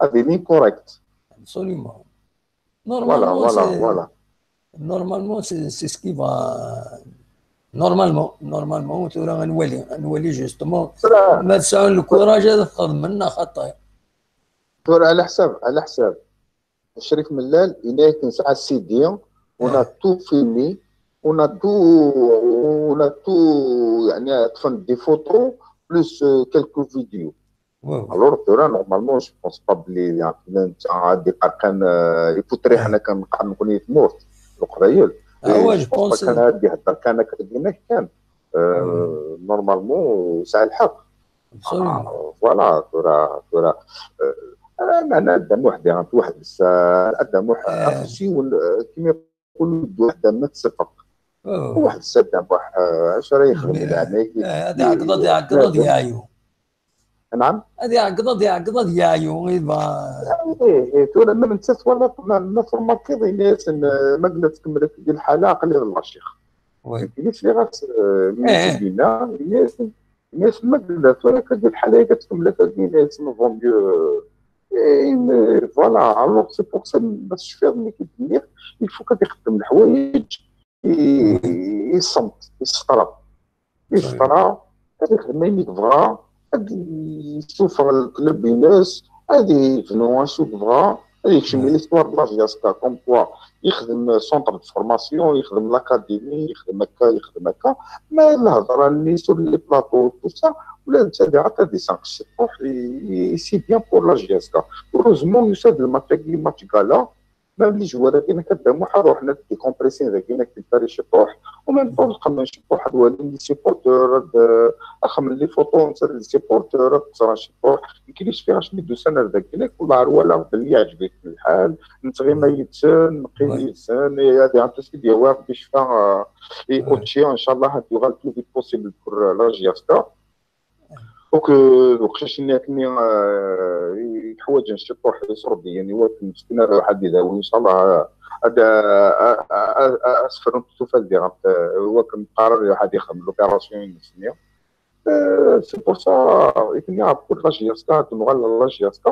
هذه l'incorrect. Absolument. Voilà, Normalement, voilà, c'est, voilà. Normalement, c'est, c'est ce qui va. Normalement, normalement, ثورة غنولي، غنولي justement. ثورة، ما تسعون الكوراج هذا خذ منا خطايا. ثورة على حساب، على حساب شريف ملال، il a été نسعى سيدي، on a Eh. tout filmé, on a tout، on a tout، يعني، طفن des photos، plus، euh، quelques vidéos. Oui, oui. Alors ثورة normalement، je pense pas بلي، يعني، انت غادي قرقان، آه، يبوتري Eh. حنا كنقرن كون يتمورت القبايل. Ah ouais, je Je pense pense. Pas كان غادي يهضر كان كدينا كان. آه، normalement ساعة الحق. Absolument. آه، voilà، ثورة، ثورة. آه، آه، معنا قدام واحد، يعني، واحد الساعة، قدام واحد، آه. أخشي ون-، آه، كيما يقولوا، واحد ما تصفق. Oh. واحد الساعة قدام واحد، آه، عشرة يخدم Mais, يعني. آه، هذا عقد، هذا عقد يعيو. نعم. هذا عقد، هذا عقد يعيو، إذا. إيه، إيه، ثورة ما ننساش ولا ما، ما فرماكي، الناس، آه، ما قلت تكملت ديال الحالة، قليل الله شيخ. Oui. كاين اللي غاس، آه، من إيه. سيدنا، الناس، الناس ما قلت، ولا كدير الحالة كتكمل، كدير الناس، ما فون ميو. إيه، mais voilà، alors c'est pour ça ما تشفير ملي كدير، il faut كتخدم الحوايج، ي-، يصمت، يسترا. يسترا، هذيك ما يبغى، هذه يشوف الكلوب ينس، هذه يبنوا شو بغى، هذه يكشم Ouais. l'histoire de la J S K، comme quoi يخدم centre de formation، يخدم l'académie، يخدم هكا، يخدم هكا. ما الهضرة اللي sur les plateaux، tout ça، ولا انت اللي عاد هذه سانك شي تروح، c'est bien pour la J S K. Heureusement يساد الماتش، كي ماتش كالا، Même les joueurs, ad ruḥen ad décompressin dagi, ad décompressin ciṭuḥ, u même temps xedmen ciṭuḥ, ad walin les supporters, ad xedmen les photos n les supporters, ad qeṣṣren ciṭuḥ. Nekk d cfiɣ acmi d-usan ar dagi, nekk والله ar walaɣ belli yeɛǧeb-iten lḥal, nettɣima yid-sen, neqqim yid-sen, et ad iɛeṭṭes-id yawi Rebbi ccfa, et Ochi, inchallah, ad yuɣal plus vite possible pour la J S K. Donc, euh, donc, uqcic-nni akken, euh, yeḥwaǧen ciṭuḥ iṣurdiyen, i wakken meskin ara iruḥ ad idawi, inchallah, ad, ad, ad, ad, ad sefrun tufal diɣen, euh, i wakken meqqar ara iruḥ ad ixdem l'opération-ines-nni. Euh, c'est pour ça, i k-nniɣ, pour la J S K, ad nuɣal la J S K,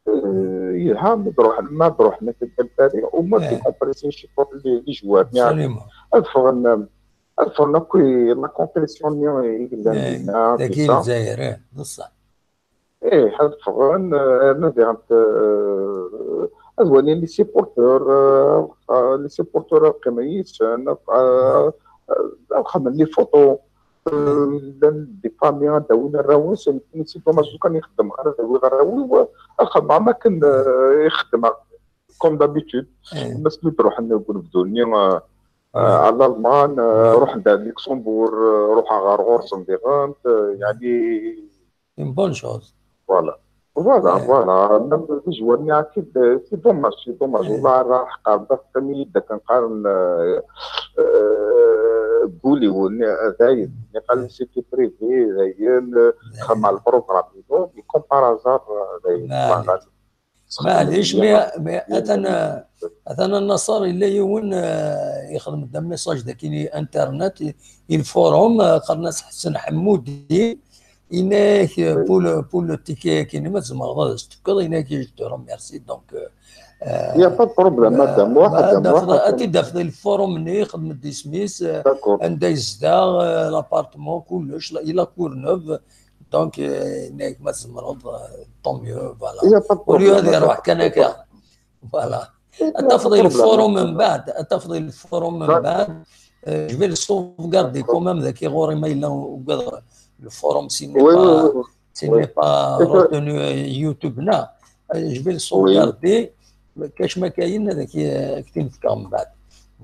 euh, yelha ma d-ruḥen, ma d-ruḥen akka deg Paris, au moins décompresser ciṭuḥ les, les joueurs-nni. Absolument. Ad ffɣen, ad ffɣen akk i la compétition-nni i yellan dinna, dagi tout ça. Lezzayer, eh, d ṣṣeḥ. Ih, ad ffɣen, eh, arna diɣen, eh, ad walin les supporters, eh, eh, les supporters ad qqimen yid-sen, eh, eh, ad xedmen les photos. Eh, llan des familles ad d-awin arraw-nsen, c'est dommage, lukan ixeddem ara d-awiɣ arraw-iw, ad xedmeɣ am akken, eh, i xeddmeɣ, comme d'habitude. Am asmi d-ruḥen deg unebdu-nni, eh, eh, ar Lalman, eh, ruḥen-d ar Luxembourg, eh, ruḥeɣ ɣer ɣur-sen diɣen, eh, yeɛni, une bonne chose. Voilà. Voilà, voilà. Même les joueurs-nni, c'est dommage, c'est dommage. والله راه حقار بزاف كان يدك نقارن، آه، آه، قولي وني، آه، زايد. نقال c'était privé، زايد، آه، خدمة على البروغرام، mais comme par hasard، آه، زايد. معليش. معليش، mais، mais أتانا، أتانا النصر إلا يون، آه، يخدم دا message داكيني internet، الفوروم، آه، قرناس حسن حمودي، إناك، آه، pour le، pour le ticket كيني ما تزمر غير ستكر، إناك je te remercie. Donc، آه، il y a pas de problème، آه، madame، واحد، واحد. أتي دافض الفوروم ني خدمة دي سميس، آه، d'accord. عندها يزداغ، آه، l'appartement كلش، إلا كورنوف. Donc، آه، إناك ما تزمر، آه، tant mieux، voilà. Il y a pas de problème، هذه madame. روح كان هكا. Voilà. تفضي الفوروم من بعد، تفضي الفوروم من بعد. آه، je vais le sauvegarder quand même، ذاك غوري ما إلا وقدر. الفوروم سي ني با، سي ني با retenu يوتيوب، نا. آه، je vais le sauvegarder. كاش ما كاين هذاك، آه، كتين في من بعد.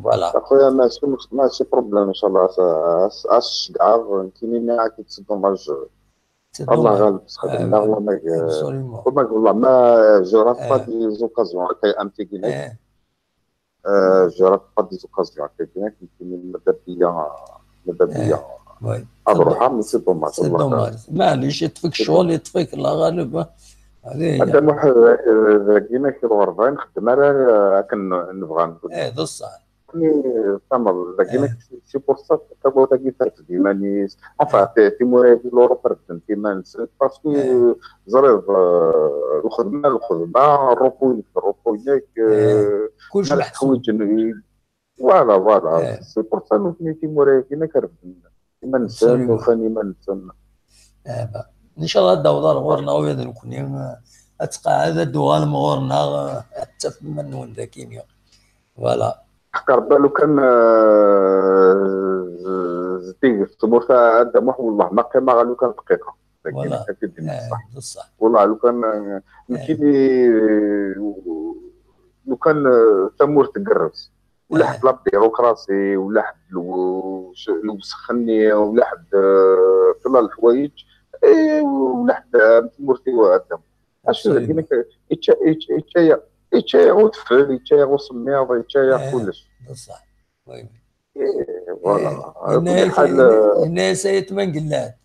Voilà. أخويا، ماشي مش-، ماشي problème، إن شاء الله. أس-، أس-، أس-، شكعر، كاينين معاك يتصدوا مع الجو. الله غالب، صحابي. آه، لا، والله ما، absolument. والله ما، je rate pas des occasions هكا، أم تيجي لك. آه، je rate pas des occasions هكا، يمكن ماذا بيا، ماذا بيا. أروح، mais c'est dommage، c'est dommage. معليش، يطفيك الشغل، يطفيك الله غالب. هذه هي. هذا واحد، آه، كيما كي الغربة نخدم على، آه، كن-، نبغى نقول. إيه، بصح. Mais ça va، لكن c'est pour ça que تبغى تجي ترفد إيمانيس. Enfin، تيموري في l'Europe ردن تيمانس. Parce que زريض، آه، الخدمة، الخدمة، الروبو ينك، الروبو ينك، آه، كلش محسوب. الحوايج ن-، voilà، voilà. C'est pour ça نوتني تيموري كينا كرفدن. إيمانسن، absolument. وفان إيمانسن. إن شاء الله تدور غورنا ويا ذنكني، آه، أتقاعد الدوغان مغورنا، آه، أتف من وين ذاكينيا. Voilà. حق ربي لو كان، آه، ز-، زدتي في الصبور تاع آدم واحد، والله ما قيمة غير لو كان دقيقة. لكن voilà. أكيد بصح. والله لو كان، آه، نمشي لي، لو كان، آه، ثمور تقرص. ولا حد لا بيروقراسي، ولا حد لو-، ش-، لو سخني، ولا حد، آه، في الحوايج. إيه، ولا حد، آه، ثمور تيوا آدم. اش دينك؟ يتشايع وتفل، يتشايع وسميض، يتشايع كلش. بصح. وي، وي. إيه، voilà. إيه، على كل حال، إناس يتمنقلات.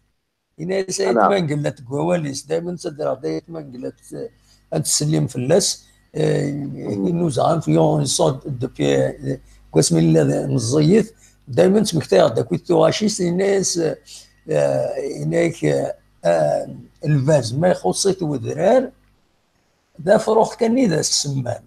إناس يتمنقلات قواليس. دايما تدرى، دايما يتمنقلات، آه، أنت تسلم في الناس. آه، إنه زعما في يوم صوت دبي، آه، قسم الله مزيف. دايما تمكتاغ داك ويتو غاشيس إناس، آه، إناك، آه، الفاز ما يخصيت ودرار. دا فروخ كان إذا السمان.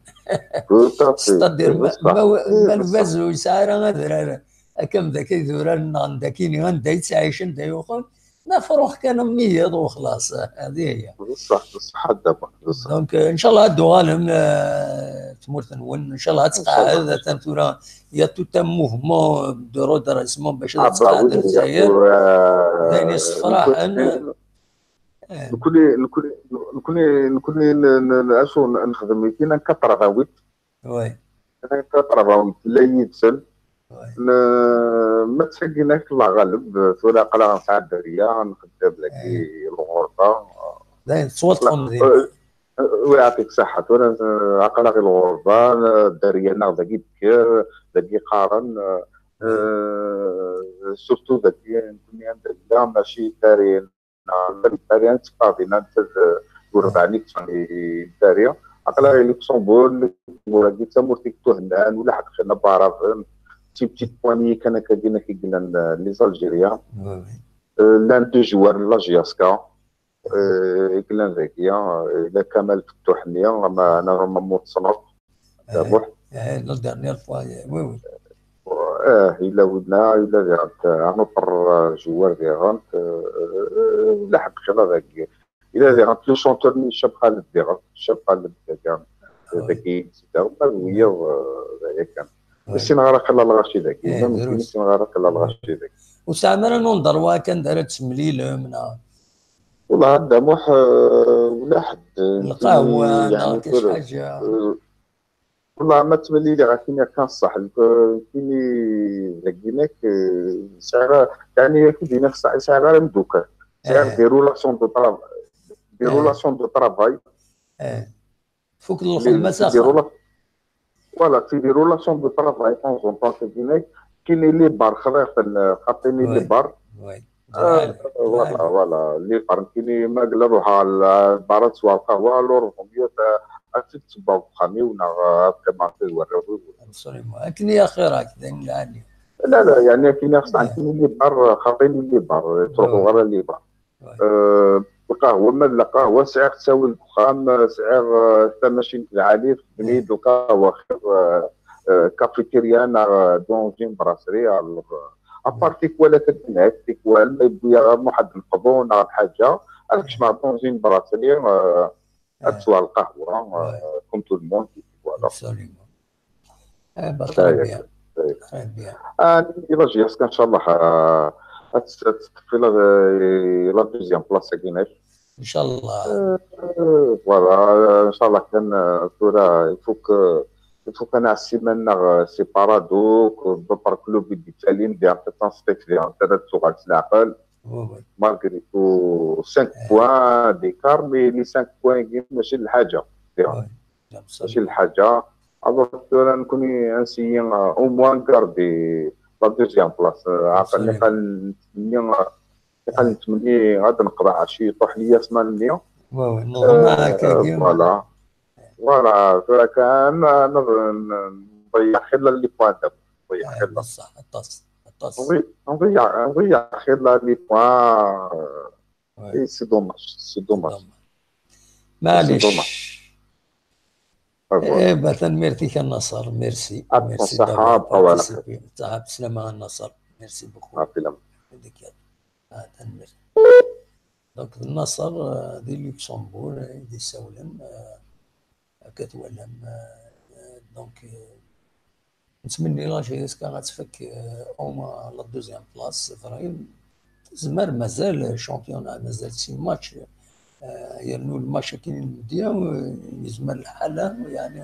C'est-à-dire، ما، ما، ما الفاز ويسعى راه غادر، راه أكم ذاك يدور لنا، عندك كيني، عندها يتعايش، عندها يوخر. دا فروخ كان ميض وخلاص، هذه هي. بصح، بصح، دابا، بصح. Donc، إن شاء الله هادو غالم، آه، تمورت نون، إن شاء الله إن شاء الله. تقعد، تنثورا، il y a tout un mouvement de redressement باش آه، تقعد وي، الجزائر. آه، دايني الصفراء، نكون، أنا، آه. نكون، نكون، نكون، نكون ن-، ن-، ن-، أشو ن-، نخدم كي نكثر غاويت. وي. Aql-aɣ yella yid-sen. Ma d tagi-nni, Allah ɣaleb, tura aql-aɣ nesɛa dderya, nxeddem dagi lɣerba. Dayen tettwaṭṭfem dinna. Wi, yeɛṭik ṣṣeḥḥa. Tura, eh, aql-aɣ i lɣerba, eh, dderya-nneɣ dagi d-tekker, dagi qqaren, eh, eh, surtout dagi, nekkni anda nella, mačči Paris, neɣ Paris, netteffeɣ dinna, netta d, d urbaɛ-nni yeṭṭfen i Paris. Aql-aɣ i Luxembourg, Luxembourg-agi d tamurt i ituhennan, ulaḥedd xilla n Waɛraben, d tin petite poignée kan akka din i yellan, eh, les Algériens. Eh, llan deux joueurs n la J S K. Eh, i yellan dagi, eh, yella Kamal Fettuḥ-nni, ama normalement tessneḍ. Eh, Muḥ. Eh, la dernière fois, eh, oui, oui. Eh, yella winna, yella diɣen, eh, un autre, eh, joueur diɣen, eh, eh, yella ḥedd xilla dagi. Yella diɣen le chanteur-nni Ccab Xaled diɣen, Ccab Xaled dagi, eh, dagi, diɣen, ma d wiyaḍ, eh, d aya kan. Ur ssineɣ ara xilla Lɣaci dagi, eh, ma d nekkini ur ssineɣ ara xilla Lɣaci dagi. Ur tesɛam ara un endroit kan d ara temlilem, neɣ? Wallah, a Dda Muḥ, eh, ulaḥedd, eh, lqahwa, yeɛni neɣ kac tura, ḥaǧa. Eh, wallah, ma ttemliliɣ, ad k-iniɣ kan ṣṣeḥ, eh, nekkini dagi-nni, eh, sɛiɣ, yeɛni, ad k-id-iniɣ ṣṣeḥ, sɛiɣ ara imeddukal. Sɛiɣ des relations de travail, des relations de travail. Eh. Tfukeḍ lxedma s axxam. Voilà, c'est des relations de travail, de temps en temps, c'est des mecs qui ne les barre, xaṭi ne les barre. Oui. Ah, voilà, voilà, les barre, qui ne, ma yella ruḥeɣ ɣer lbar ad sweɣ lqahwa, alors vaut mieux ad tt-id-ssewweɣ deg uxxam-iw, neɣ ad qqimeɣ akked warraw-iw. Absolument. Akken i axir-ak, d ayen lɛali. La, la, yeɛni akken i xas, akken i les barre, xaṭi ne les barre, ttruḥuɣ ara les barre. Eh, lqahwa, ma d lqahwa, sɛiɣ ttawil deg uxxam, sɛiɣ, eh, tamacint lɛali, txeddem-iyi-d lqahwa, xir, eh, eh, cafétéria neɣ, eh, dans une brasserie, alors, eh, à part tikwal akka dinna, tikwal ma yewwi-aɣ Muḥ ad neqḍu neɣ lḥaǧa, ad kecmeɣ dans une brasserie, eh, ad sweɣ lqahwa, eh, comme tout le monde, et puis voilà. Absolument. Eh ben, très bien. Très bien. Ah, la J S K, inchallah, euh, ad tt-, ad teṭṭef la, la deuxième place, akken. Inchallah. Euh, voilà, inchallah, kan, euh, tura, il faut que, il faut kan, euh, c'est Paradou, que d'autres clubs, ils détalent, des, en fait, en fait, des, en fait, tu vas se la, malgré tout, cinq points d'écart, mais les cinq points, ماشي الحاجة. Mačči lḥaǧa. Alors, tura nekkni ad nessayer, euh, au moins garder la deuxième place. Euh, aql-, iqal nettmenni, euh, iqal nettmenni ad neqḍeɛ ciṭuḥ liasman-nni. Voilà. Voilà, tura kan, euh, nḍeyyeɛ xilla les points. Nḍeyyeɛ xilla. Nḍeyyeɛ, nḍeyyeɛ xilla les points. Et c'est dommage, c'est dommage. C'est dommage. Eh ben, tanemmirt-ik a Naṣer, merci. Merci d'avoir participé. Ṣaḥa, bslama a Naṣer, merci beaucoup. Ah, tanemmirt. Donc, d Naṣer, euh, di Luxembourg, eh, i d-isawlen, euh, akka twalam, euh, donc, euh, Nettmenni la J S K ad tfak, euh, au moins la deuxième place, c'est vrai. Tezmer, mazal championnat, mazal six matchs. Euh, yernu le match akken i nbeddi, euh, yezmer lḥal, yeɛni,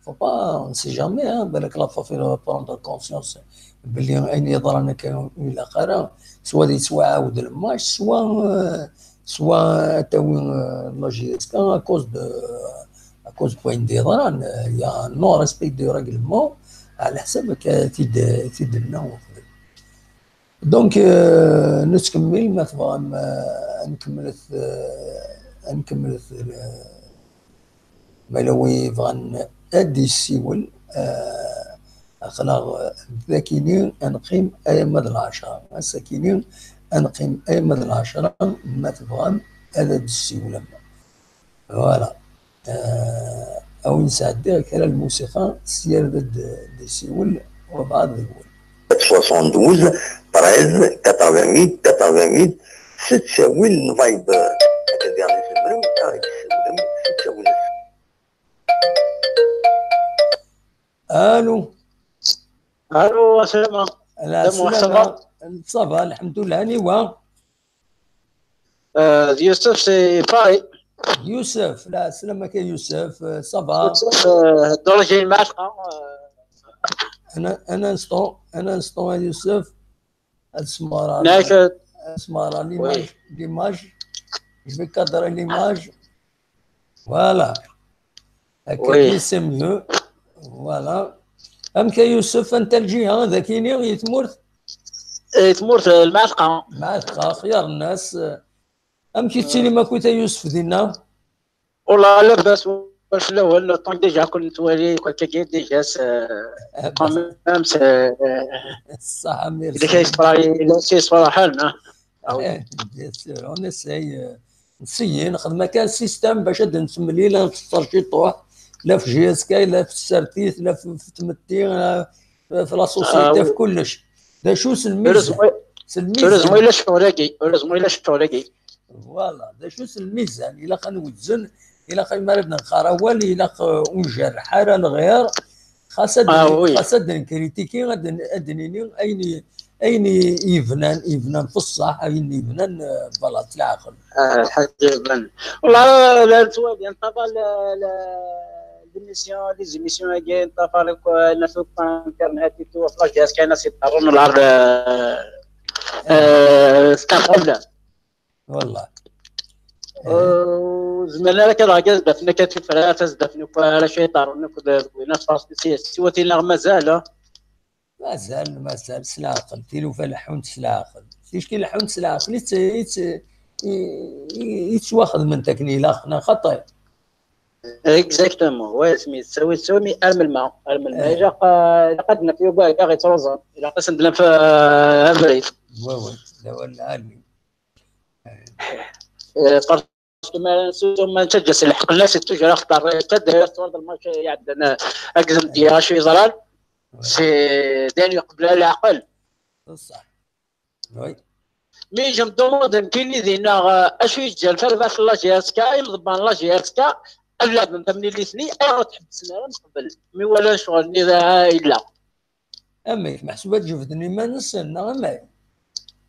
faut pas, on sait jamais, hein, balak la F A F va prendre conscience belli ayen yeḍran akka ur ilaq ara, soit yettwaɛawed le match, soit, euh, soit ad tawi, euh, la J S K à cause de, à cause de wayen d-yeḍran, euh, il y a un non-respect du règlement, ɛla ḥsab akka t-id-, t-id-nna uqbel. Donc, euh, nettkemmil, ma tebɣam, euh, ad nkemmlet, euh, ad nkemmlet, euh, Ma yella win yebɣan ad d-yessiwel, eh, aql-aɣ, eh, d akini ad neqqim alamma d lɛecṛa. Ass-akini ad neqqim alamma d lɛecṛa, ma tebɣam ad d-tessiwlem. Voilà. Eh, a wen-sɛeddiɣ kra n lmusiqa, sya ad d-, d-yessiwel wabɛaḍ deg-wen. Soixante-douze, treize, quatre-vingt-huit, quatre-vingt-huit, s ttawil n Viber. Ad d-yaɣ tzemrem ad ɣ-d-tessiwlem s ttawil. Allô. Allô, السلام. Ala, السلام, ça va? Ça va, الحمد لله, aniwa? Euh, Youssef, c'est Paris. Youssef, la, السلام عليك Youssef, euh, ça va? Youssef, euh, d'origine malgache, hein, euh, Un, un instant, un instant, a Youssef. Ad smareɣ, ad smareɣ l'image, l'image. Je vais cadrer l'image. Voilà. Akka, c'est mieux. Voilà. Amek a Youssef, anta lǧiha, d akini, i tmurt? Eh, tmurt, eh, Lmeɛteqa. Lmeɛteqa, xyar nnas. Amek i tettilim akkit a Youssef dinna? Wallah, labas, wac lawan, le temps déjà كنا نتوالي, كاكي déjà, c'est, quand même, c'est, صح, merci. اللي كيصرا، اللي كيصرا حالنا. Ah oui. Eh, bien sûr, on essaye, euh, نسيي نخدم هكا système باش ad nsemlil, ad nfeṣṣer ciṭuḥ, la f J S K, la f tsertit, la f, f tmetti, la f, f la société, f kullec. D acu s lmizan? S lmizan. Heureusement, ila ccɣel-agi, heureusement, ila ccɣel-agi. Voilà, d acu s lmizan? Ilaq ad nwezzen, ilaq mi ara d-nqqar awal, ilaq, euh, ur njerreḥ ara lɣir, xas ad, xas ad nkritiki, ad n-, ad d-nini ayen i, ayen i yebnan, yebnan f ṣṣeḥ, ayen yebnan, euh, voilà, s leɛqel. Ah, lḥaǧa iban. Wallah, la nettwali, nṭafar la, la, l'émission, les émissions-agi, nṭafar akk, euh, naf akk internet et tout, ɣef la J S K, kayna si ṭarun lɛar, euh, euh, s ṭarun. Wallah. Ur zmiren ara kan ad d-afen akka tifrat, ad d-afen akk ara cayṭaren akk d winna, parce que si, siwa tin neɣ mazal, ah. Mazal, mazal s leɛqel, tilufa leḥḥunt s leɛqel. Ticki leḥḥunt s leɛqel, i tt-, i tt-, i, i, i ttwaxedment akken ilaq, neɣ xaṭi? Exactement, ouais, asmi tettawi, tettawi, mi ar melma, ar melma, eh, ilaq, eh, ilaq ad naf yuga, ilaq yettruẓen, ilaq ad sen-d-naf, eh, abrid. Ouais, ouais, d awal lɛali. Eh, parce que ma, surtout ma nettaǧǧa s lḥeqq-nnes, toujours axeṭṭer akka, d'ailleurs, twalaḍ lmatch iɛeddan, eh, agzem d acu yeḍran, c'est d ayen yeqbel leɛqel. Ṣṣeḥ. Oui. Mais je me demande, nekkini dinna, eh, acu yeǧǧan tarbaɛt n la J S K, imḍebber n la J S K, ad laɛben tamlilit-nni, ayɣer ur tḥebbsen ara mqebel? Mi walan ccɣel-nni da yella. Amek? Meḥsub ad jebden iman-nsen, neɣ amek?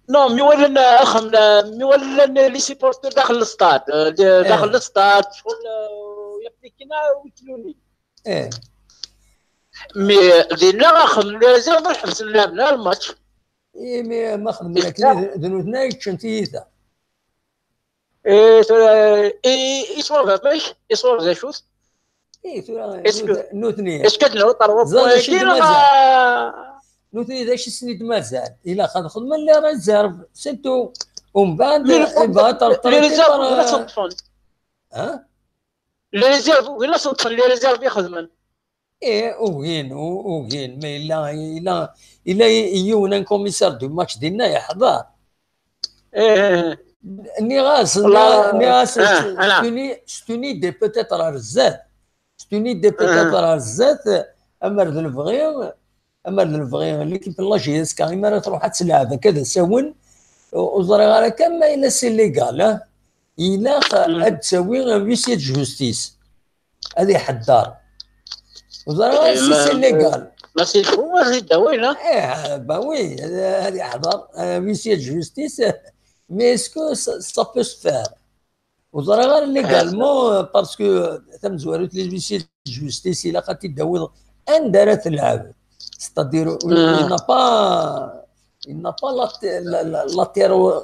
Non, mi walan, eh, axem, eh, mi walan les supporters daxel le stade, eh, de-, eh, daxel le stade, ccɣel, eh, yaplikina, wikluni. Eh. Mais, eh, dinna axem, les réserves ḥebsen lɛebna lmatch. Imi ma xedmen akken, d nutni ay yeččen tiyita. Eh, tura, eh, i, i ṣwab amek? I ṣwab d acu-t? Eh, tura, est-ce que, nut-, nutni, est-ce que ad nerr ṭerwa ẓer d acu i d-mazal. Nutni d acu i sen-id-mazal? Ilaq ad xedmen les réserves, c'est tout. Umbeɛd, les réserves, les réserves, win ad sen-ṭṭfen? Ha? Les réserves, win ad sen-ṭṭfen, les réserves i xedmen. Eh, ugin, u-, ugin, ma yella, yella, yella yiwen, un commissaire du match dinna yeḥḍer. Eh, eh, eh. Nniɣ-as, nniɣ-as, c'est une, c'est une idée peut-être ɣer zdat. C'est une idée peut-être ɣer zdat, amer d lebɣi, amer d lebɣi, l'équipe n la J S K, imi ara truḥ ad telɛeb akka d asawen, ur ẓriɣ ara kan ma yella c'est légal, ah. Ilaq ad d-tawi un huissier de justice. Ad iḥedder. Ur ẓriɣ ara si c'est légal. Ma c'est fou, ad t-id-awin, ha? Eh, bah oui, ad iḥḍer, euh, huissier de justice. Mais est-ce que ça, ça peut se faire? Ur ẓriɣ ara légalement, euh, parce que tamezwarut, les huissiers de justice, ilaq ad t-id-tawiḍ anda ara telɛeb. C'est-à-dire, il n'a pas, il n'a pas la, la, la, la terro-,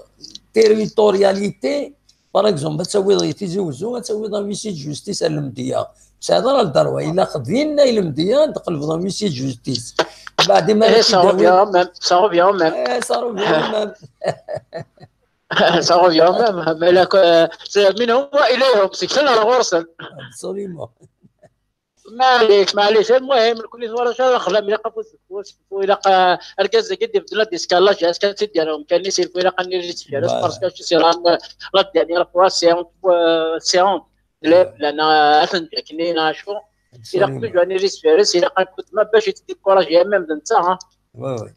territorialité. Par exemple, ad tawiḍ i Tizi Wezzu, ad tawiḍ un huissier de justice ar Lemdeyya. Ur tesɛiḍ ara le droit, ilaq dinna i Lemdeyya ad d-tqelbeḍ un huissier de justice. Mbeɛd, imi ara t-id-tawiḍ, ça revient au même, ça revient au même. Eh, ça revient au même. Ça revient au même. Mais là, euh, c'est من هم إليهم, seg-sen ar ɣur-sen. Absolument. Maɛlic, maɛlic. Almuhim, nekkni tura ur nexdem, ilaq afus deg ufus, ilaq, ah, argaz-agi d-ibeddel ad d-iskallaj, ass kan tt-id-yerr umkan-is, ilaq ad nili s-, parce que c'est la, la dernière fois, c'est honte, euh, c'est honte. Llan, ah, ad ten-ǧǧen akken, neɣ acu? Ilaq toujours ad nili s-, ilaq ad nexdem bac yettdikuraji même d netta, ha? Oui, oui.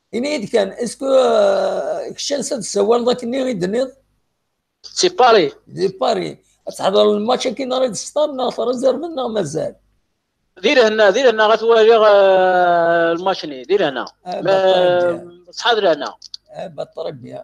Ini-yi-d kan, est-ce que, euh, kečč ansa d-tessawaleḍ akken i d-tenniḍ? Si Paris. Di Paris. Ad tḥedreḍ lmatch-agi neɣ ad d-tesṭer neɣ tṛezerveḍ neɣ mazal? Di lehna, di lehna ad t-waliɣ, eh, lmatch-nni, di lehna. Ah, ma, bah, très bien. Ṣṣeḥ d lehna. Ah, bah, très bien.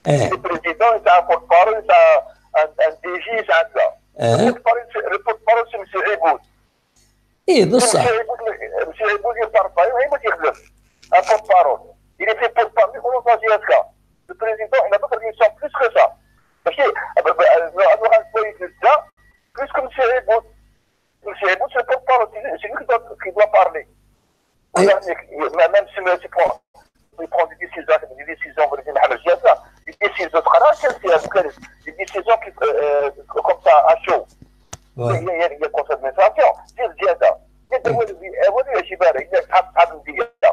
Le président, il a un porte-parole, il a un, un D G, il a un gars. Le porte-parole, c'est M. Aibout. ايه بصح. M. Aibout, il parle pas, il y a un porte-parole. Il est fait porte-parole, on va dire ça. Le président, il a d'autres missions plus que ça. Parce que, euh, euh, euh, on aura un point de vue, plus que M. Aibout. M. Aibout, c'est le porte-parole, c'est lui qui doit, qui doit parler. Même si M. Aibout il prend des décisions, des décisions, vous dites, des décisions, des décisions qui, euh, comme ça, à chaud. Il y a, il y a, il y a conseil d'administration, c'est le diada. Il y a des, il y a des, il y a des, il y a des,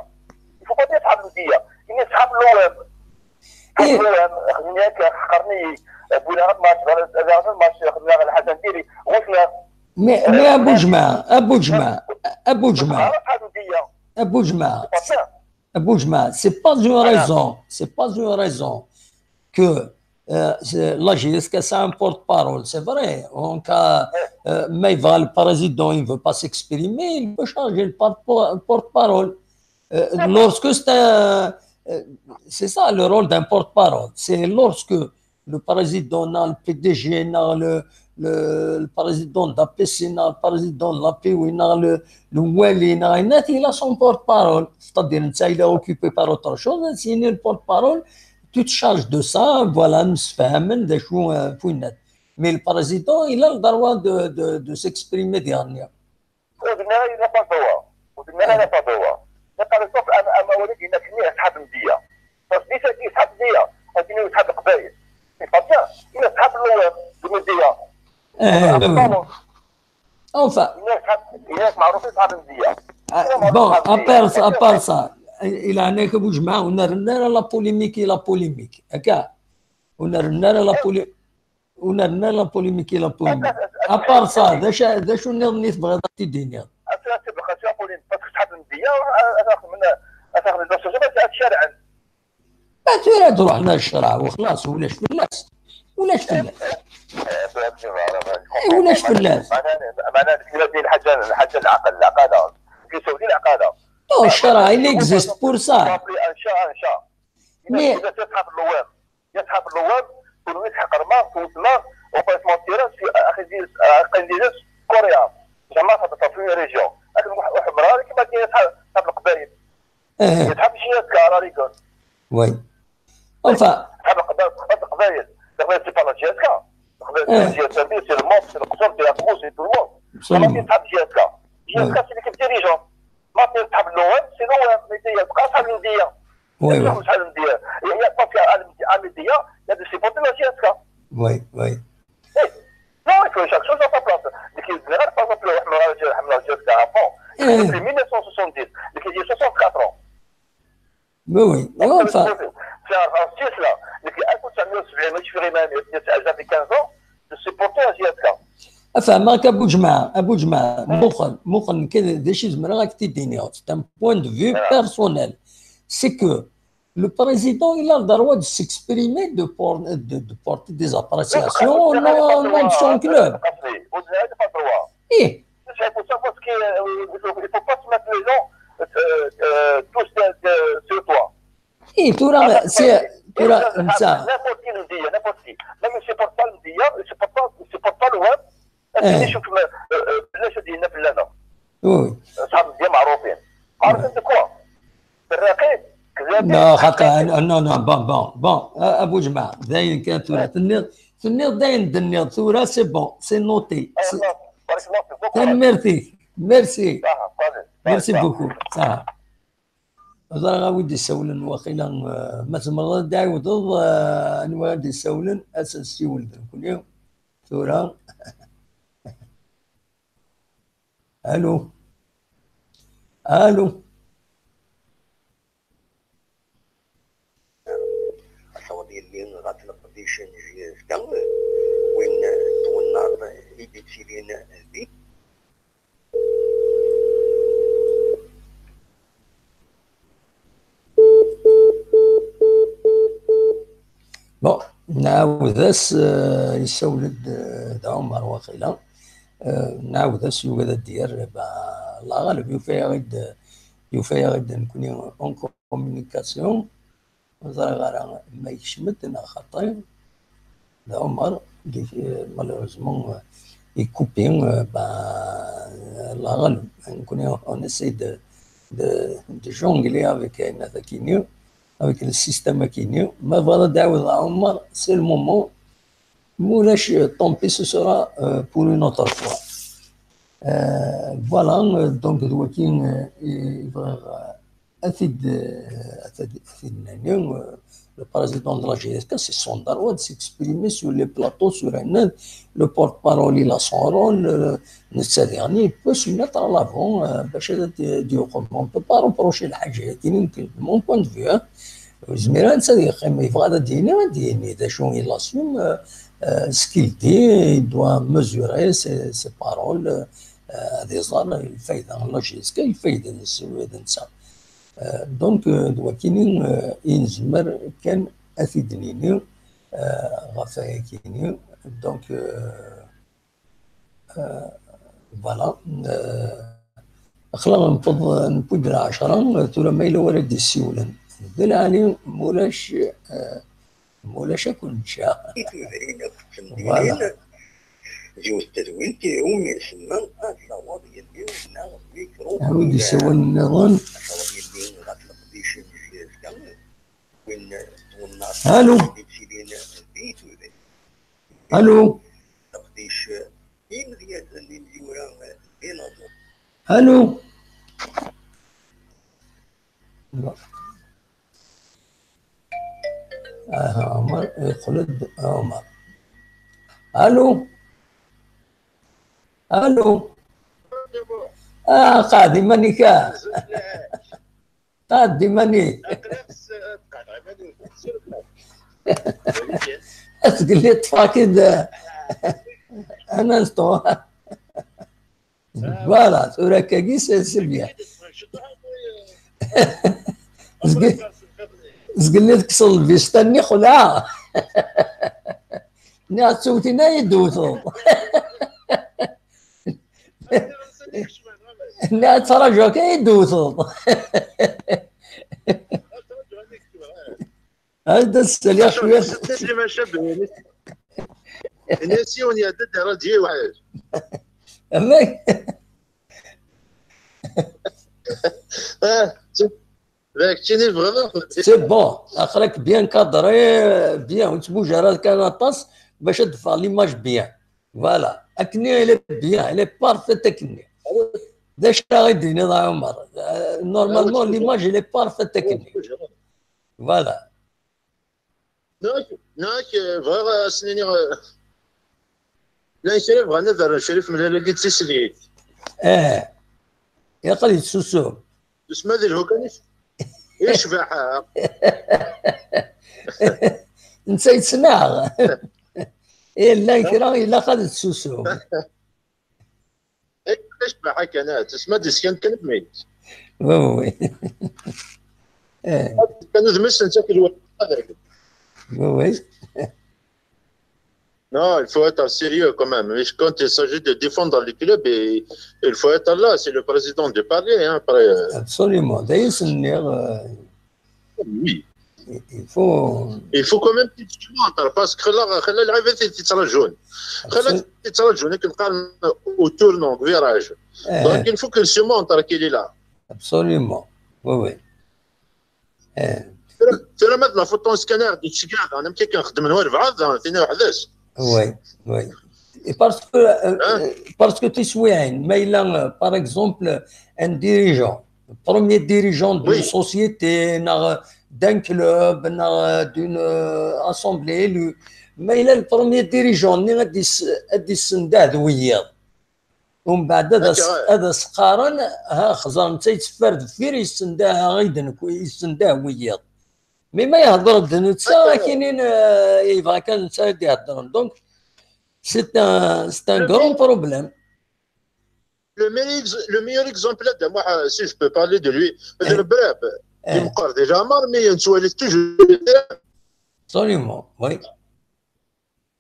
il faut pas dire صحاب الدية. Il y a صحاب الأوام. صحاب الأوام، خدمنا هكا، خرني، بولا غير ماتش، غير الماتش، خدمنا غير الحاجة نديري، وصلنا. Mais, mais أبو جمعة، أبو جمعة، أبو جمعة، صحاب الدية. أبو جمعة، Pas ça. أبو جمعة, c'est pas une raison, c'est pas une raison que euh, c'est- la J S K c'est un porte-parole, c'est vrai. Donc, euh, euh, mais va le président, il ne veut pas s'exprimer, il peut changer le porte- porte-parole. Euh, lorsque c'est un- euh, c'est ça le rôle d'un porte-parole, c'est lorsque le président, le P D G, le, le, le président de l'A P C, le président de l'A P W, le, le Wali, il a son porte-parole. C'est-à-dire, il est occupé par autre chose, c'est le porte-parole. Tu te charges de ça, voilà, nous faisons des choses. Mais le président, il a le droit de, de, de s'exprimer dernier. Au général, il n'a pas le droit. Au général, il n'a pas le droit. Mais par exemple, أنا أنا ولدي هنا كني أصحاب المدية. Parce que ça dit أصحاب المدية، هذه أصحاب القبائل. C'est pas bien. Il est أصحاب الأوام، المدية. Eh, oui. Enfin, Il est أصحاب، il est معروفين أصحاب المدية. Ah, bon, à part ça, à part ça, il a un peu bougé, on a la polémique et la polémique. On a la polémique. On a la polémique et la polémique. À part ça, d acu, d acu nniḍen i tebɣiḍ ad t-id-tiniḍ? أصلا c'est parce que أصحاب المدية، أنا من أنا من الشارع. ما ترى تروح لنا الشرع وخلاص، ولاش فلاس، ولاش فلاس. إيه، ولاش فلاس. معناها، معناها الكلمة دي الحاجة، الحاجة العقل، العقالة. كيساو دي العقالة. Non, الشرع, il existe pour ça. أبلي أن شاء، أن شاء. Mais إذا تسحب اللوام، يسحب اللوام، تولي تحقر ما، توت ما، وقيت ما تيرا، أخي ديز، أخي ديز، كوريا. زعما صافي، صافي، في ريجيون. لكن واحد، واحد مرة، كيما كاين صحاب، صحاب القبايل. إيه. يتحب شي يسكا على ريكون. Oui. Enfin. صحاب القبايل، صحاب القبايل. القبايل c'est pas la J S K. القبايل c'est la J S K، c'est le Mans، c'est le Qsor، c'est la Kmous، c'est tout le monde. Absolument. ما كاين صحاب J S K. J S K c'est l'équipe dirigeante. ما كاين صحاب l'O M، c'est l'O M، mais c'est يبقى صحاب المدية. Oui, oui. صحاب المدية. Il y a pas في عالم، عالم المدية، il y a des supporters de la J S K. Oui, oui. Non, il faut chaque chose à sa place. لكن غير par exemple، حنا راه جا-، حنا راه J S K avant. إيه. Depuis mille neuf cent soixante-dix، لكن j'ai soixante-quatre ans. Mais oui. Enfin. C'est un racisme là. لكن ألف وتسعمية وسبعين، ماشي في غير ماني، ça fait quinze ans, je supportais la J S K. Enfin, Marc Abou Djma, Abou Djma, مخن، مخن كذا، des choses, mais là, c'est un point de vue personnel. C'est que le président, il a le droit de s'exprimer, de, por-, de, de porter des appréciations au nom, au nom de son club. Au-delà, il n'a pas le droit. إيه. C'est pour ça, parce que, euh, il faut, il faut pas se mettre les gens, euh, euh, tous de, de, sur toi. إيه، ترى، c'est, ترى، ça. N'importe qui le dit, n'importe qui. Même si c'est pas le dire, c'est pas, c'est pas le web. إيه. شوف، آه، آه، بلاش دينا في اللعنة. Oui. صحاب الدين معروفين. عارف انت كوا؟ الرقيق، كذابين. لا، خاطر، non, non, bon, bon, bon. آه، أبو جمعة، داين كان ترى. تنيض، تنيض داين، دنيض ثورة، c'est bon, c'est noté. آه، خلاص. بارك الله فيك. Bon courage. تنميرتي. Merci. آه، صافي. Merci صافي. Beaucoup. صح. هضر غا ودي سولن واقيلا، آه، ما تمرض داي وضض، آه، أنا ودي سولن، أساس سيول دنكوني. ثورة. ألو. ألو. Asawaḍ yelli ɣef leqdic n J S K, win n twennaḍt i d-yettilin di. Bon, nɛawed-as, euh, yessawel-d, euh, d Ɛumar waqila. Euh, nɛawed-as, yugad ad d-yerr, ba, Allah ɣaleb, yufa-yaɣ-id, yufa-yaɣ-id nekni en communication. ur ẓriɣ ara ma yekcem-d neɣ xaṭi. D Ɛumer, malheureusement, euh, il coupe, euh, ben, la غالب. Donc, on, on essaie de, de, de jongler avec, euh, avec le système akini. Mais voilà, Daoud Omar, c'est le moment. Moulache, tant pis, ce sera, euh, pour une autre fois. Euh, voilà, euh, donc, il doit qu'il, euh, il va, euh, Atid, euh, Atid, Atid Nani, euh, le président de la G S K, c'est son droit de s'exprimer sur les plateaux, sur un, le porte-parole, il a son rôle, euh, netta diɣen, il peut se mettre en avant, euh, باش هذا دي-، دي-، on peut pas reprocher الحاجة، لكن يمكن، de mon point de vue, hein. Ur yezmir ara netta ad yeqqim, yebɣa ad d-yini, ad d-yini, d acu il assume, euh, euh, ce qu'il dit, il doit mesurer ses, ses paroles, euh, ad iẓer lfayda n la G S K, lfayda n s-, d netta. Euh, donc, euh, d wakini, euh, i nezmer kan ad t-id-nini, euh, ɣef wayakini. Donc, euh, euh, voilà. Euh, aql-aɣ newweḍ, newwi-d lɛecṛa, tura ma yella wara d-yessiwlen. D lɛali, mulac, euh, mulac akk nečča. I tudrin akked temdinin, voilà, d yiwet n tedwilt iwumi isemma Ad taweḍ yelli neɣ mikru. Awi-d isawalen nniḍen. Ad taweḍ yelli ɣef leqdic n Jezga. Win twennaḍ. Allô? Di tudrin. Allô? Leqdic imedyaten imezwura d inaẓur. Allô? Aha, Ɛumer, yeqqel-d Ɛumer. Allô? Allô? Ah, qɛed iman-ik, ah. Qɛed iman-ik. Asgel ṭṭfeɣ-k-id un instant. Voilà, tura akkagi, c'est, c'est bien. Zgel-, zgelli tekkseḍ lvista-nni, xelɛeɣ. Nniɣ-as tewtin ay d-tewteḍ. Nniɣ-as ttraǧuɣ kan ay d-tewteḍ. Ad d-as-saliɣ cwiṭ. Ini-as yiwen iɛedda-d ɣer radyu iweḥḥel. Amek? Ah, d keččini bɣiɣ. C'est bon, aql-ak bien cadré, bien, ur ttbuj ara kan aṭas bac ad d-teffeɣ l'image bien. Voilà, akkenni elle est bien, elle est parfaite akkenni. D acu ara ɣ-d-tiniḍ a Ɛumer? Euh, normalement, l'image, elle est parfaite akkenni. Voilà. Nekk, nekk, eh, bɣiɣ ad sen-iniɣ, eh, llan kra bɣan ad rren Crif Mlal-agi d tislit. Eh, ilaq ad yetsusum. Yesma d lhu kan i, i ccbaḥa. Netta yettnaɣ. Eh, llan kra ilaq ad yetsusum. Eh, ccbaḥa kan, ah, tesma d-iskan kan meyt. Oui, oui. Eh. Kan udem-is netta kel wa. Oui, oui. Non, il faut être sérieux quand même. Mais quand il s'agit de défendre les clubs, et, il faut être là. C'est le président de parler, hein, après, euh. Absolument. D'ailleurs, c'est une, euh, Oui. Il faut, il faut quand même que tu montres, parce que là, là, les gens, ils te rajoutent. Là, ils te rajoutent, ils te parlent au tournant, au virage. Eh. Donc, il faut qu'il se montre qu'il est là. Absolument. Oui, oui. Eh. Tura, tura ma d la photo n scanner, di tcegɛad, ana mkik nxeddmen war bɛad, tina weḥd-s. Oui, oui. Et parce que, euh, hein? Euh, parce que tiswiɛin, ma yella, euh, par exemple, un dirigeant, premier dirigeant d'une, oui, société, neɣ d'un club, neɣ d'une, euh, assemblée élue, ma yella le premier dirigeant-nni ad is-, ad issendah d wiyiḍ. Umbeɛd ad as-, ad as-qqaren, ha, xẓer, netta yetteffer deffir, yessendah-aɣ-id nekk, yessendah wiyiḍ. Mi ma ihedder-d netta, ad k-inin, euh, yebɣa kan netta ad d-iheddren. Donc, c'est un, c'est un grand problème. Le meilleur ex-, le meilleur exemple, là, de moi, euh, si je peux parler de lui, eh, le brave, eh, il me parle déjà mal, mais il ne soit toujours. Absolument, oui.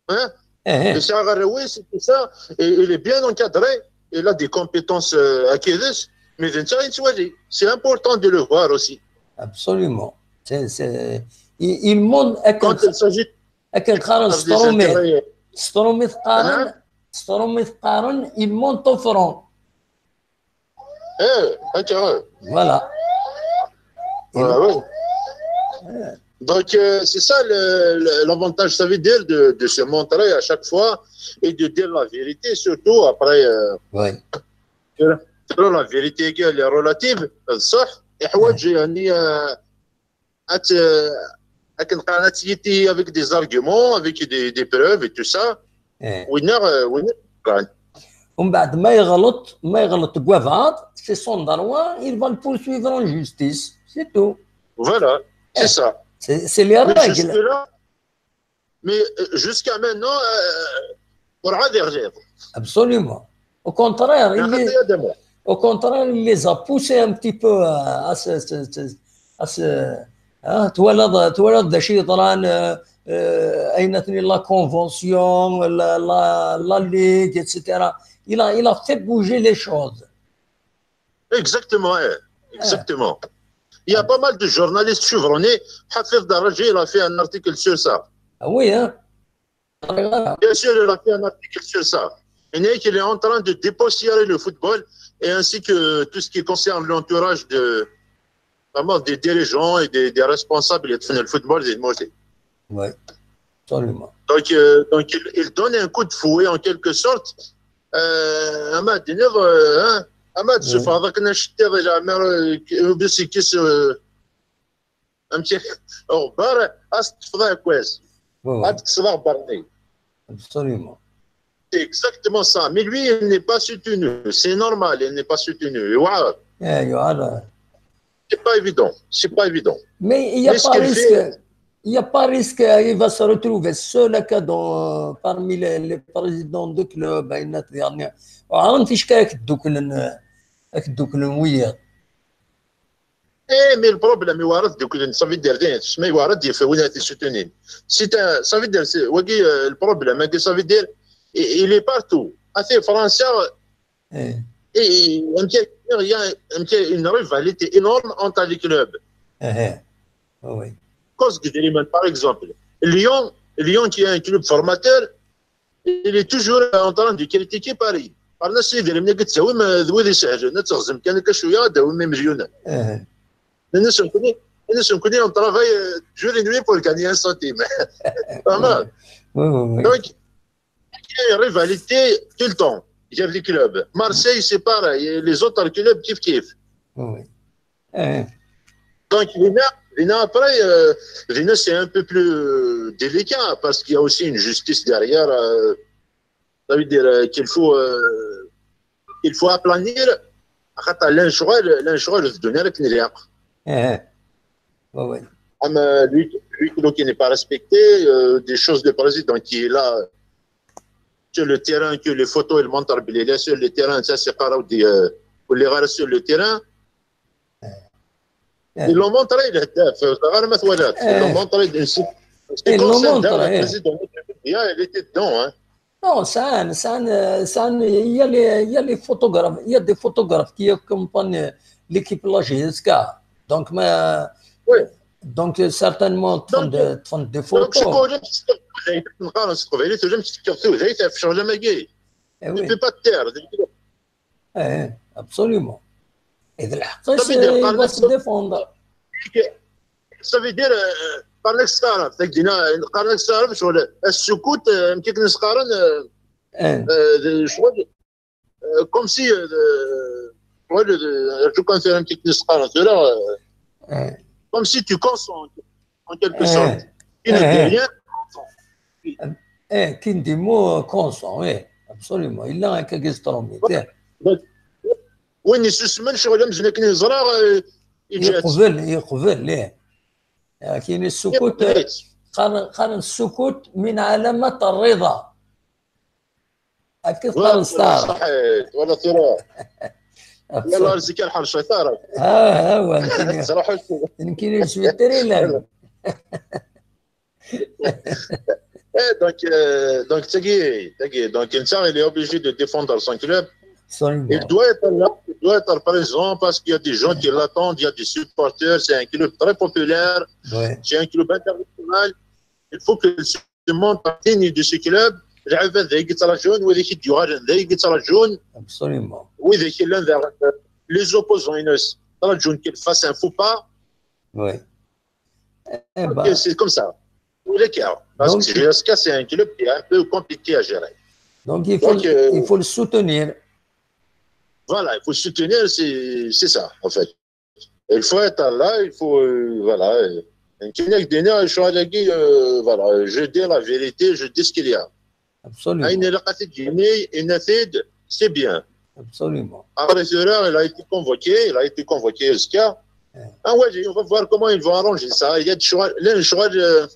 Hein? Eh, eh. Yesɛa arraw-is, tout ça, et il est bien encadré, il a des compétences, euh, acquises, mais d netta i nettwali. C'est important de le voir aussi. Absolument. C'est, c'est, Il, il monte, akken, quand il s'agit akken qqaren s tṛumit. S tṛumit qqaren, s tṛumit qqaren, il monte au front. Eh, ok, ouais. Voilà. Ouais, ouais. Donc, euh, c'est ça le- le- l'avantage, ça veut dire de, de se montrer à chaque fois et de dire la vérité, surtout après. Euh, ouais. Selon la vérité, elle est relative, صح؟ يحوج يعني, euh, à te- à te- avec des arguments, avec des, des preuves et tout ça. Eh. Winna, euh, winna. ومن بعد ما يغلط، ما يغلط deg wabɛaḍ, c'est son droit, il va le poursuivre en justice, c'est tout. Voilà, c'est ça. C'est les règles. Mais jusque-là, mais, euh, jusqu'à maintenant, euh, ur ɛad iɣlib. Absolument. Au contraire, il les, au contraire, il les a poussés un petit peu à, à se, se, se, à se, hein, twalaḍ, twalaḍ d acu yeḍran, euh, euh, ayen aten la convention, la, la, la ligue, et cetera. Il a, il a fait bouger les choses. Exactement, eh. Exactement. Il y a pas mal de journalistes chevronnés. Hafez Darraji, il a fait un article sur ça. Ah oui, hein? Bien sûr, il a fait un article sur ça. Il est en train de dépoussiérer le football et ainsi que tout ce qui concerne l'entourage de, vraiment des dirigeants et des, des responsables de le football. Ouais, absolument. Donc, euh, donc il, il donne un coup de fouet en quelque sorte. Euh, ama d-iniḍ, euh, hein, ama d-sufɣeḍ akken acettiḍ i leɛmer, euh, bes ikkes, euh, amek, uɣebbar, ad s-teṭṭfeḍ aɛekkaz. Ad tekkseḍ aɣebbar-nni. Absolument. C'est exactement ça. Mais lui, il n'est pas soutenu. C'est normal, il n'est pas soutenu. Et voilà. Eh, c'est pas évident. C'est pas évident. Mais il n'y a pas risque. Il n'y a pas risque, il va se retrouver seul à dans, parmi les, les présidents de club. Eh, mais le problème, il va arrêter de ça veut dire, ça veut dire, ça veut dire, c'est, wagi, euh, le problème, hein, que ça veut dire, il, il est partout. À France, eh. Et, et, il y a, il y a une rivalité énorme entre les clubs. Eh, eh. Oh, oui. Cause de Griezmann, par exemple. Lyon, Lyon qui est un club formateur, il est toujours en train de critiquer Paris. Par la suite, il y a des gens qui disent, oui, mais vous, c'est un jeune, c'est un jeune, qui a un jeune. Eh. Nous, nous sommes connus, nous sommes connus, on travaille, euh, jour et nuit pour gagner un centime. Pas mal. Oui, oui, oui. Donc, il y a une rivalité tout le temps. Il y a des clubs. Marseille, c'est pareil. Et les autres clubs, kiff, kiff. Oui. Donc, Vina, Vina, après, euh, Vina, c'est un peu plus délicat parce qu'il y a aussi une justice derrière. Euh, ça veut dire, euh, qu'il faut, euh, qu'il faut aplanir. L'un choix, l'un choix de donner avec les. Oui, oui. Lui, lui qui n'est pas respecté, euh, des choses de président qui est là sur le terrain, que les photos, elles montrent, il est sur le terrain, ça c'est pas des, euh, les gars sur le terrain. Ils l'ont montré, le هداف, غير ما تولات. Ils l'ont montré, une séquence, le président, il était dedans, hein. Non, ça, ça, ça, il y a les, il y a les photographes, il y a des photographes qui accompagnent l'équipe là jusqu'à. Donc, mais, oui. Donc, certainement, trente-deux, trente-deux photos. Donc, c'est pour ça que je dis, tu ne peux pas te taire. Eh, absolument. Et de la, ça veut dire, il va se défendre. Ça veut dire, euh, par l'extérieur, c'est-à-dire, par l'extérieur, sur le, السكوت, euh, كيف نسقارن, euh, euh, je crois que, euh, comme si, euh, euh, comme si tu consens, en quelque sorte. Qui ne dit rien. Eh, qui ne dit mot consent, oui, absolument. Il a un cagistromi. وين يسمن شغل مزنا كنا زرا يقبل يقبل ليه. لكن السكوت قال قال السكوت من علامات الرضا. هكا قال ستار. صحيت ولا ترى. يلا رزق الحرشه تعرف. ها ها هو يمكن يمكن يسوي تريلان. Eh, donc, euh, donc, ça y est, ça y est. Donc, il est obligé de défendre son club. Il doit être là, il doit être présent parce qu'il y a des gens qui l'attendent, il y a des supporters, c'est un club très populaire, c'est un club international. Il faut que ce monde partie de ce club. العباد ذاك يتراجعون وذاك يديوغالن ذاك يتراجعون. Absolument. وذاك يلان ذا les opposants ينس تراجعون qu'il fasse un faux pas. Oui. Eh ben, c'est comme ça. Tous les cas. Parce que J S K, c'est un club qui est un peu compliqué à gérer. Donc, il faut, donc, euh, il faut le soutenir. Voilà, il faut le soutenir, c'est ça, en fait. Il faut être là, il faut, euh, voilà. Euh, voilà, je dis la vérité, je dis ce qu'il y a. Absolument. C'est bien. Après, il a été convoqué, il a été convoqué jusqu'à. Ah ouais, on va voir comment ils vont arranger ça. Il y a des choix. Là, le choix, euh,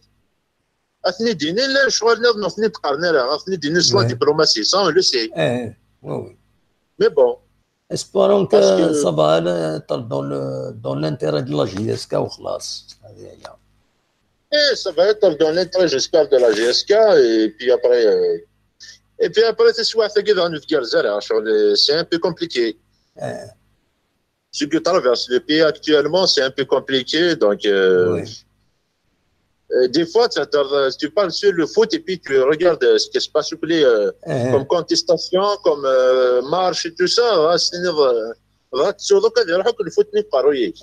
أثني دينين لا شغل نظن أثني تقارن لا أثني دينين سوا دبلوماسي ça on le sait. Mais bon. Espérons que ça va aller dans le dans l'intérêt de la J S K وخلاص. Eh, ça va être dans l'intérêt, j'espère, de la J S K. Et puis après, euh, et puis après, c'est soit c'est un peu compliqué. Ce que traverse le pays actuellement, c'est un peu compliqué. Donc, euh, euh, des fois, tu parles sur le foot et puis tu regardes, euh, ce qui se passe, comme contestation, comme, euh, marche et tout ça. Hein, c'est une, euh, tu vois, le foot n'est pas relié.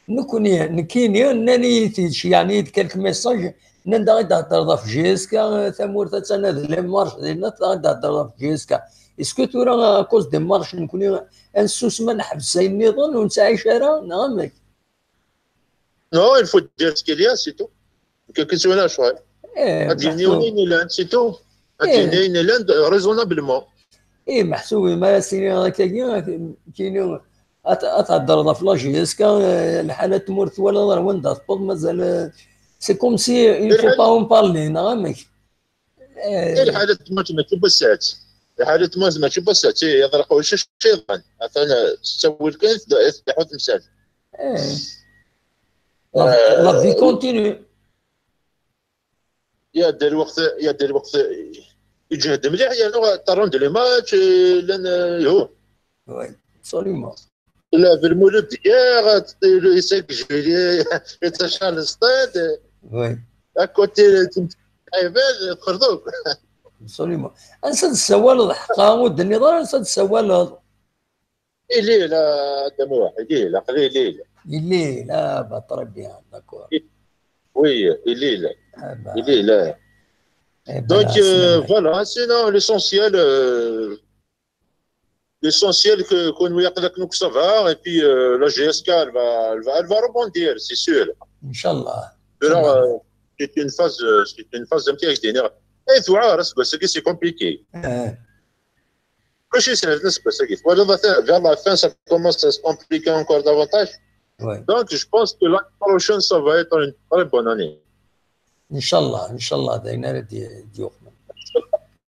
Nekkni, nekkini, nnan-iyi-t-id, ceyyɛen-iyi-d quelques messages, nnan-d ad d-thedreḍ ɣef J S K, tamurt attan ad les marches dinna, ad d-thedreḍ ɣef J S K. Est-ce que tura, à cause des marches, nekkni ad nsusem, ad neḥbes ayen nniḍen, ur nettɛic ara, neɣ amek? Non, il faut dire ce qu'il y a, c'est tout. Ad d-yini wayen yellan, c'est tout. Ad d-yini wayen yellan raisonnablement. Eh, meḥsub, ma ara s-iniɣ akkagi, ad, ad theddreḍ ɣef la J S K, eh, lḥala n tmurt twalaḍ ar wanda tewweḍ, mazal, eh, c'est comme si il faut pas en parler, neɣ amek? Eh. Lḥala n tmurt mačči n wass-a. Lḥala n tmurt mačči n wass-a, yeḍra qawec iḍan. Atan, eh, s ttawil kan, tdeḥḥu temsal. Eh. La, la vie continue. Iɛedda lweqt, iɛedda lweqt iǧhed mliḥ, yerna ṭṭerrun-d les matchs, llan, ihu. Oui, absolument. Tleɛb Lmulud d guerre, Isaac Julie, yettcaṛ le stade. Oui. À côté, lɛibad, xerdub. Absolument. Ansa d-tessawaleḍ, ḥqa, ur d-tenniḍ ara ansa d-tessawaleḍ. Ilil, a Dda Muḥ, Ilil, aql-i Ilil. Ilil, ah, bah, très bien, d'accord. Oui, Ilil. Ah, bah. Ilil, ah. Eh ben, donc, euh, voilà, sinon, l'essentiel, euh, l'essentiel que, que nous, ça va, et puis, euh, la J S K, elle va, elle va, elle va rebondir, c'est sûr. Inch'Allah. Alors, euh, c'est une phase, euh, c'est une phase d'un petit. Et tu vois, c'est compliqué. Eh. Mačči sehlen aseggas-agi. Twalaḍ, ata vers la fin, ça commence à se compliquer encore davantage. Ouais. Donc, je pense que l'année prochaine, ça va être une très bonne année. Inch'Allah, Inch'Allah, d ayen ara d-, d-yuqmen.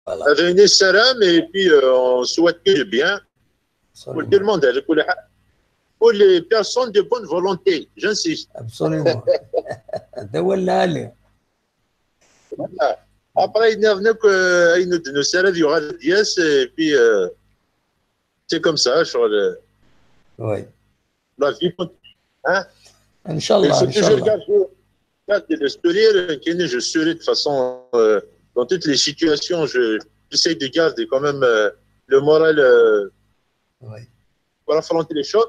Voilà. Ad ayen nessaram, et puis, euh, on souhaite que le bien. Absolument. Pour tout le monde, pour les, pour les personnes de bonne volonté, j'insiste. Absolument. D awal lɛali. Voilà. Après, il y a, euh, une de nos sœurs, il y aura des pièces, et puis, euh, c'est comme ça, sur le, oui, la vie continue. Hein? Inch'Allah, il faut toujours, Inch'Allah, garder, garder le sourire, que je souris de façon, euh, dans toutes les situations, je, j'essaie de garder quand même, euh, le moral, euh, oui, pour affronter les choses.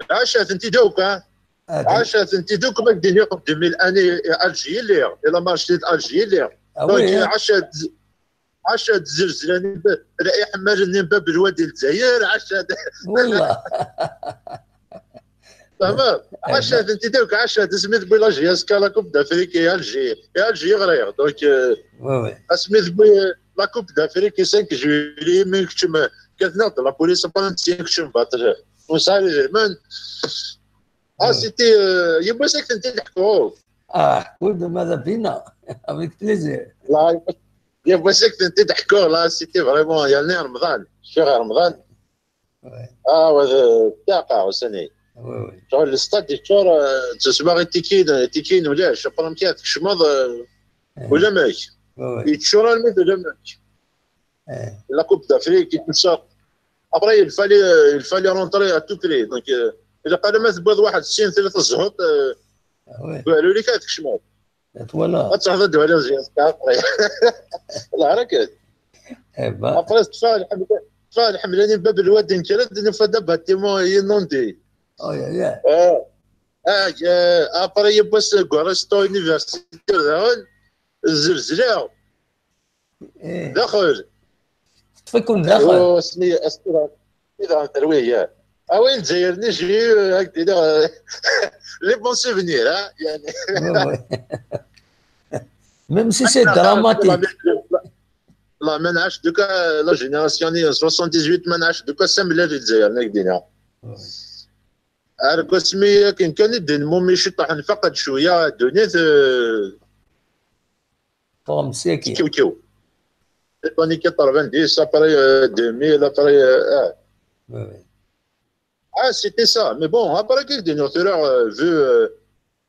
Acha, c'est un petit joke, hein? Ah, عاشت انت دوك ما ديني deux mille années Algérie, et la marche d'Algérie. Ah donc, oui, hein? عاشت، عاشت زلزلة، لا يحمل باب الوادي الجزائر، عاشت. والله. تمام. عاشت انت دوك، عاشت سميت بوي la J S K la Coupe d'Afrique et Algérie. Et Algérie غريغ. Donc, euh, oui, oui, سميت بوي la Coupe d'Afrique et cinq juillet, mais que tu me, كانت ناض la police, pas cinq, tu me battes. وسعر الجرمان. Ah, c'était, euh, يبغى ساكت انت تحكوا. Ah, oui, mais ماذا بينا. Avec plaisir. لا، يبغى ساكت انت تحكوا. Là, c'était vraiment, يعني رمضان. شهر رمضان. Ouais. Ah, ouais, euh, d'accord, c'est vrai. Oui, oui. شغل le stade يتشور، آه، تسمع تيكين، تيكين ولا شو، برمكيات، كشمض، آه، إيه، ولا ماك؟ Yeččur armi d ulamek. La Coupe d'Afrique et tout ça. Après, il fallait, euh, il fallait rentrer à tout prix. Donc, euh, il a quand même besoin de cinq, euh, ah ouais. Voilà, les quatre chemins. Voilà. Après, après, c'est pas le Hamlin, il peut le voir d'un kilo, de nous faire des bâtiments inondés. Oh, yeah, yeah. Euh, euh, après, il y a pas ce grand restaurant universitaire, là, الزلزلة. إيه. داخل. تفكون داخل. أيوة، سمية أسترا. إذا أنت رويه، يا. أوين زير نجي، هاك دي، les bons souvenirs, ها؟ يعني. Même si c'est dramatique. لا، ما نعرفش دوكا la génération soixante-dix-huit، ما نعرفش دوكا سام لا الجزائر، هاك دينا. عارف اسمي كان، كان يدين مومي شي طاح نفقد شوية دونيت، آه، Forme ساكي. كيو كيو. Les années quatre-vingt-dix, après, euh, deux mille, après, euh, ah. Ah, c'était ça. Mais bon, après, كي دينا ثورة, euh, vu, euh,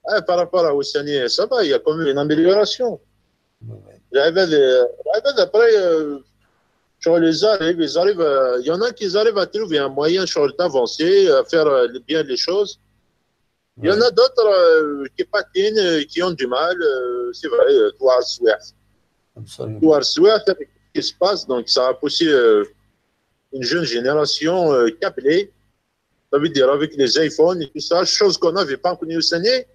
ah, par rapport à Oussani, ça va, il y a quand même une amélioration. العباد، العباد après, euh, شغل ils arrivent, ils arrivent, euh, il y en a qui arrivent à trouver un moyen, شغل, d'avancer, à faire, euh, bien les choses. Il y en a d'autres, euh, qui patinent, euh, qui ont du mal, euh, c'est vrai, euh, توعر السوايع. توعر السوايع, c'est ce qui se passe, donc ça a poussé, euh, une jeune génération, euh, câblée, ça veut dire avec les iPhones et tout ça, chose qu'on n'avait pas connue cette année,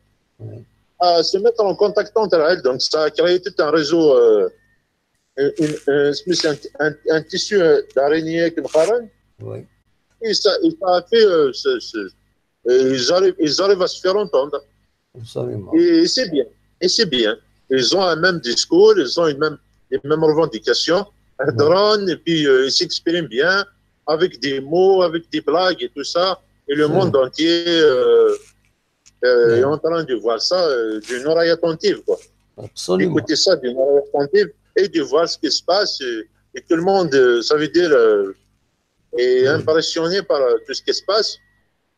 à se mettre en contact entre elles. Donc ça a créé tout un réseau, euh, une, une, un, un, un tissu, euh, d'araignée, et ça, et ça a fait, euh, ce, ce, et ils arrivent, ils arrivent à se faire entendre. Absolument. Et, et c'est bien. Et c'est bien. Ils ont un même discours, ils ont une même, les mêmes revendications. Et puis, euh, ils s'expriment bien avec des mots, avec des blagues et tout ça. Et le monde entier, euh, euh, est en train de voir ça, euh, d'une oreille attentive, quoi. Absolument. D'écouter ça d'une oreille attentive et de voir ce qui se passe. Et, et tout le monde, euh, ça veut dire, euh, est impressionné par, euh, tout ce qui se passe.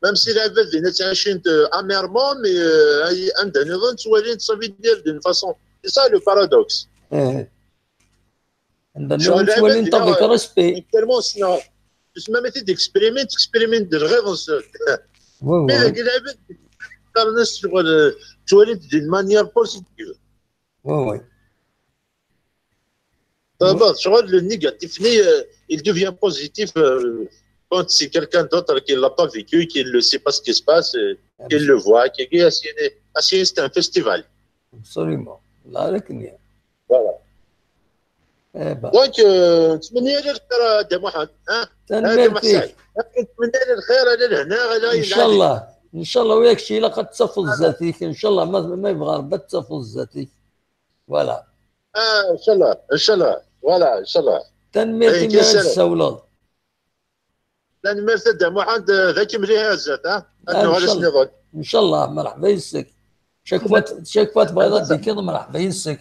Même si la ville de Netzaïchint, euh, amèrement, mais, euh, عندنا نظن, ça veut dire d'une façon. C'est ça le paradoxe. عندنا نظن, تولي نطبق respect. Tellement sinon, même si d'exprimer, t'exprimer de rêve en ce. Oui, oui. Mais la ville, sur le, tu vois, d'une manière positive. Oui, oui. D'abord, tu vois, le négatif, euh, il devient positif, euh, quand c'est quelqu'un d'autre qui ne l'a pas vécu, qui ne sait pas ce qui se passe, euh, qui le voit, qui dit, ah, c'est, ah, c'est un festival. Absolument. Là, avec lui. Voilà. Donc, euh, نتمنى لك الخير, آه، دي محمد, ها؟ تنميرتي. نتمنى لك الخير, على الهنا, على إن شاء الله. إن شاء الله, وياك شي, إلا قد تفوز ذاتك, إن شاء الله, ما, ما يبغى ربي تفوز ذاتك. Voilà. آه, إن شاء الله, إن شاء الله. Voilà, إن شاء الله. تنميرتي, إيه, ميرا السولون. Tanemmirt a Dda Muḥend, d akken mliḥ azat, ha? Ad nuɣal ass nniḍen. إن شاء الله, مرحبا يسك. Chaque fois, chaque fois تبغيض ديكيض, مرحبا يسك.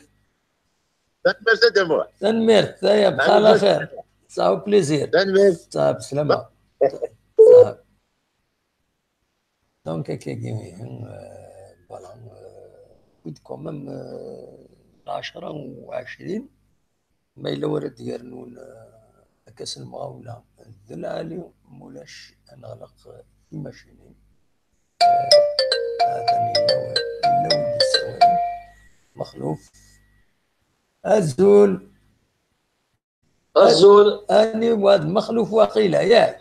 Tanemmirt a Dda Muḥend. Tanemmirt, aya, بخير خير. صافي, plaisir. Tanemmirt. صافي, بسلامة. صافي. Donc, akkagi, euh, voilà, euh, wid quand même, euh, العشرة وعشرين, ma yella wara d-yernun, euh, akka s lemɣawla d lɛali, mulac ad neɣleq timacinin. Euh, atan yella wa-, yella wid yessawalen. Mexluf. Azul. Azul. Ani wa d Mexluf waqila, yak?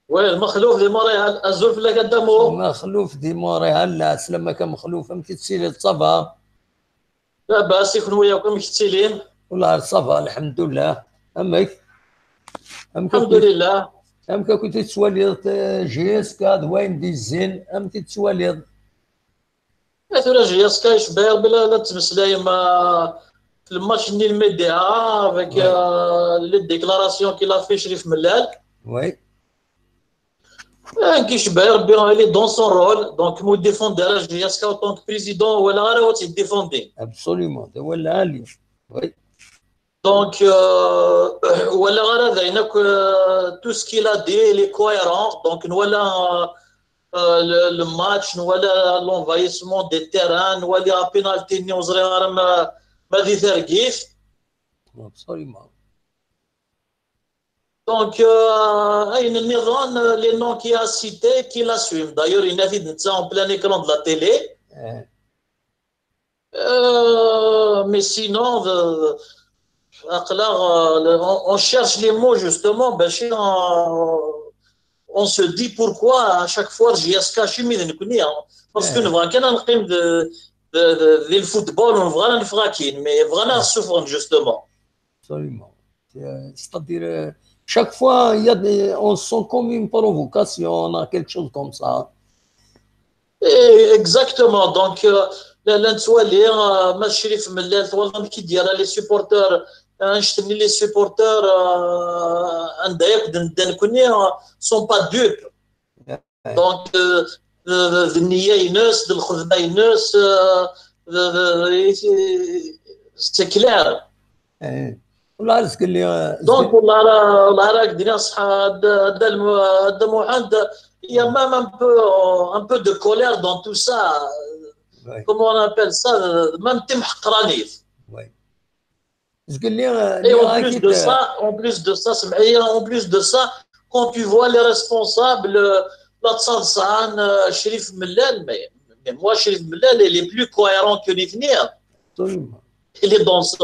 Wa d Mexluf di Montréal. Azul fell-ak a Dda Mu. Mexluf di Montréal, la, slam-ak a Mexluf, amek i tettiliḍ, ça va? Labas, i kenwi akk, amek tettilim? Wellah, ça va, lḥemdullah. Amek? Amek akk-, lḥemdulillah. Amek akk i tettwaliḍ, eh, J S K d wayen d-yezzin, amek i tettwaliḍ? Eh, tura J S K icebbeḥ Rebbi la, la tettmeslayem, ah, le match-nni n lMDA avec, ouais, ah, les déclarations qu'il a fait Cherif Mellal. Oui. Eh, nekk icebbeḥ Rebbi, il est dans son rôle, donc mu défendre J S K en tant que président, wala ara wa tt-défendre. Absolument, d awal lɛali. Oui. Donc, euh, wala ara d ayen akk, euh, tout ce qu'il a dit, il est cohérent. Donc, nwala, euh, euh, le, le match, nwala l'envahissement des terrains, nwala la pénalité-nni, ur ẓriɣ ara ma, ma di targit. Absolument. Donc, euh, ayen nniḍen, euh, les noms qu'il a cités, qu'il assume. D'ailleurs, il a dit ça en plein écran de la télé. Eh, Euh, mais sinon, euh, aql-aɣ, euh, on, on cherche les mots justement, ben, chez, on, on se dit pourquoi à chaque fois j'ai à se cacher, mais de, hein, parce que Eh. Nous, quand on de, de, de, de football, on voit un fraquin, mais vraiment souffrant justement. Absolument. C'est, euh, c'est-à-dire, euh, chaque fois, il y a des, on sent comme une provocation, on a quelque chose comme ça. Et exactement. Donc, euh, la, la نتوالي, euh, ma Chérif Mellal, twalaḍ amek i d-yerra les supporters, euh, anect-nni les supporters, euh, anda yakk d-nedda nekkni, euh, sont pas dupes. Ouais. Donc, euh, d, d, d nniya-ines, d lxedma-ines, euh, d, d, d, c'est clair. Eh, والله زكلي، آه، Donc, والله راه، والله راك دينا صح، د، د، د Mohamed, il y a même un peu, un peu de colère dans tout ça. ouais, Comment on appelle ça? Même تمحقرانيت. ouais. زكلي، آه، Et اللي en راكي plus de ت- ça, en plus de ça, سمعية, en plus de ça, quand tu vois les responsables, euh, la Tsarsan, euh, Chérif Mellal, mais, mais moi, Chérif Mellal, il est plus cohérent que Nifnir. Absolument. Il est dans ce,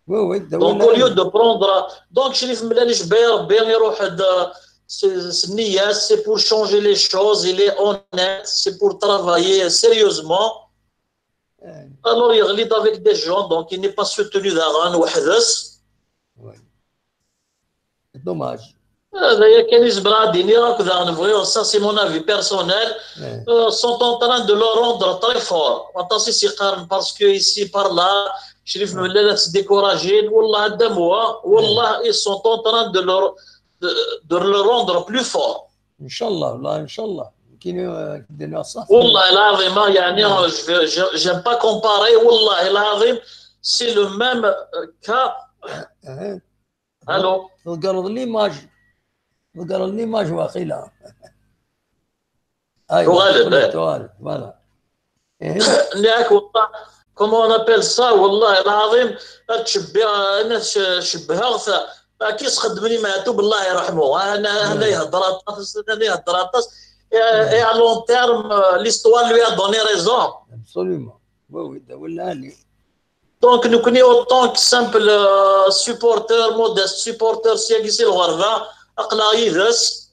Oui, oui, donc, au lieu de prendre, donc, Chérif Mellal, يشبع ربي يروح د، c'est, c'est نية, c'est pour changer les choses, il est honnête, c'est pour travailler sérieusement. Eh, Alors, il relite avec des gens, donc il n'est pas soutenu داغن وحدس. oui. Dommage. هذايا كان يزبر عادي ني راك داغن بغيو, ça c'est mon avis personnel. Eh, Euh, sont en train de le rendre très fort. Aṭas i s-yeqqaren parce que ici par là, Chérif Mellal ad découragé. والله هذا هو. والله ils sont en train de le, de, de le rendre plus fort. إن شاء الله، والله إن شاء الله. كاين، آه، كي دينا صح. والله العظيم, آه, يعني, آه, je vais, je, j'aime pas comparer. والله العظيم, c'est le même, euh, cas. Eh, Allô? تقرض l'image. تقرض l'image واخيلا. ايوا، وغالب، ولا إيه. توالد، voilà. إيه؟ ياك والله, comment on appelle ça, والله العظيم, تشبه, انا ش-, شبهغت, كي سخدمني معتوب الله يرحمه, انا, انا إيه. يهضر اطاس, انا يهضر اطاس, et, et à long terme, euh, l'histoire lui a donné raison. Absolument. Oui, oui, ده ولا لي. Donc, nous, autant que simple, euh, supporter, modeste supporter, si ici le Rwanda,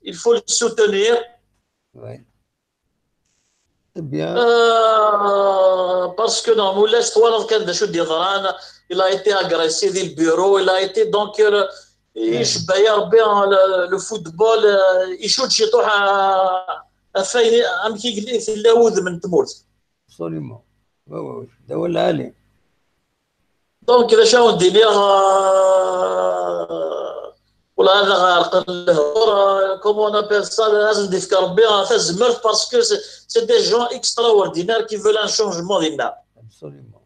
il faut le soutenir. Oui. C'est bien. Euh, parce que dans Moulay, c'est toi, quand je dis, il a été agressé dans le bureau, il a été, donc, euh, il, Ouais. يشبع ربي, hein, le, le football, euh, il shoot chez toi à, à faire, à me kick, c'est là où de من تمورت. Absolument. Oui, oui, oui. ده ولا لي. Donc, d acu ara wen-d-iniɣ, euh, ولا هذا غير قل له, euh, comment on appelle ça, لازم يفك ربي, euh, tazmert, parce que c'est, c'est des gens extraordinaires qui veulent un changement dinna. Absolument.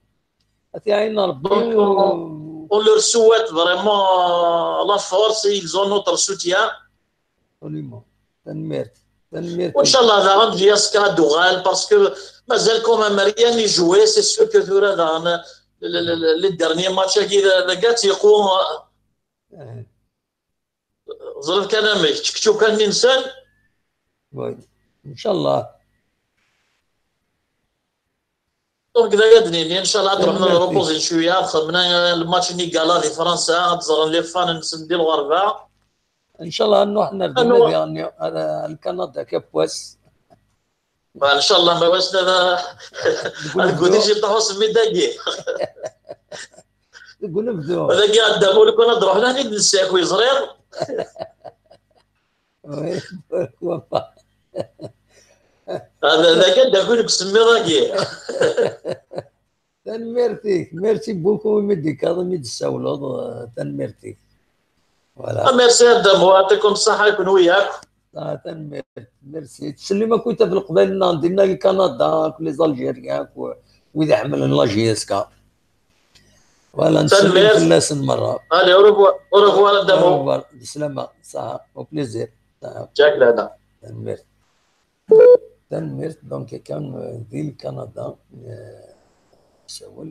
أتي عين ربي Donc, و- on, on leur souhaite vraiment, euh, la force et ils ont notre soutien. Absolument. تنميرت. تنميرت. وإن شاء الله داغن جياسكا دوغال, parce que مازال كوم مريان يجوي, c'est sûr que ثورة داغن, le, le, le, les derniers matchs كي داكات يقو, آه. زرت كان أمي, تشكتو كان ننسان. Oui. إن شاء الله. Donc, d aya d-nini, إن شاء الله, ad ruḥen ad Merci. reposen cwiya, ad xedmen lmatch n igala di Fransa, ad ẓren les fans-nsen di lɣerba. إن شاء الله نروح نردم أنا يعني على الكندا كبواس. إن شاء الله, ma wasen ad, نقول ad نبدو. gudin jiṭ ḥusen mi dagi. نقول نبدو. Dagi ad d-amu, lukan ad ruḥen, ad nid-nessaki, ẓriɣ. Oui, pourquoi pas. Dagi ad d-akun deg usemmiḍ-agi. Tanemmirt-ik. Merci beaucoup imi d-ikkaḍ, imi d-tessawleḍ, euh, tanemmirt-ik. Voilà. Merci a Dda Mou, يعطيكم الصحة, يكون وياك. Ah, tanemmirt. Merci. Tsellim akk i taf Leqbayel-nneɣ dinna di Kanada, akk les Algériens, akk wid iḥemmlen la J S K. Voilà, nsellim Tanemmirt. Fell-asen merra. Allez, au revoir, au revoir a Dda Mou. Au revoir. Bislama. Saha. Au plaisir. Saha. Jack Lana. Tanemmirt. Tanemmirt, donc, kan, euh, di Kanada, euh, nsawel,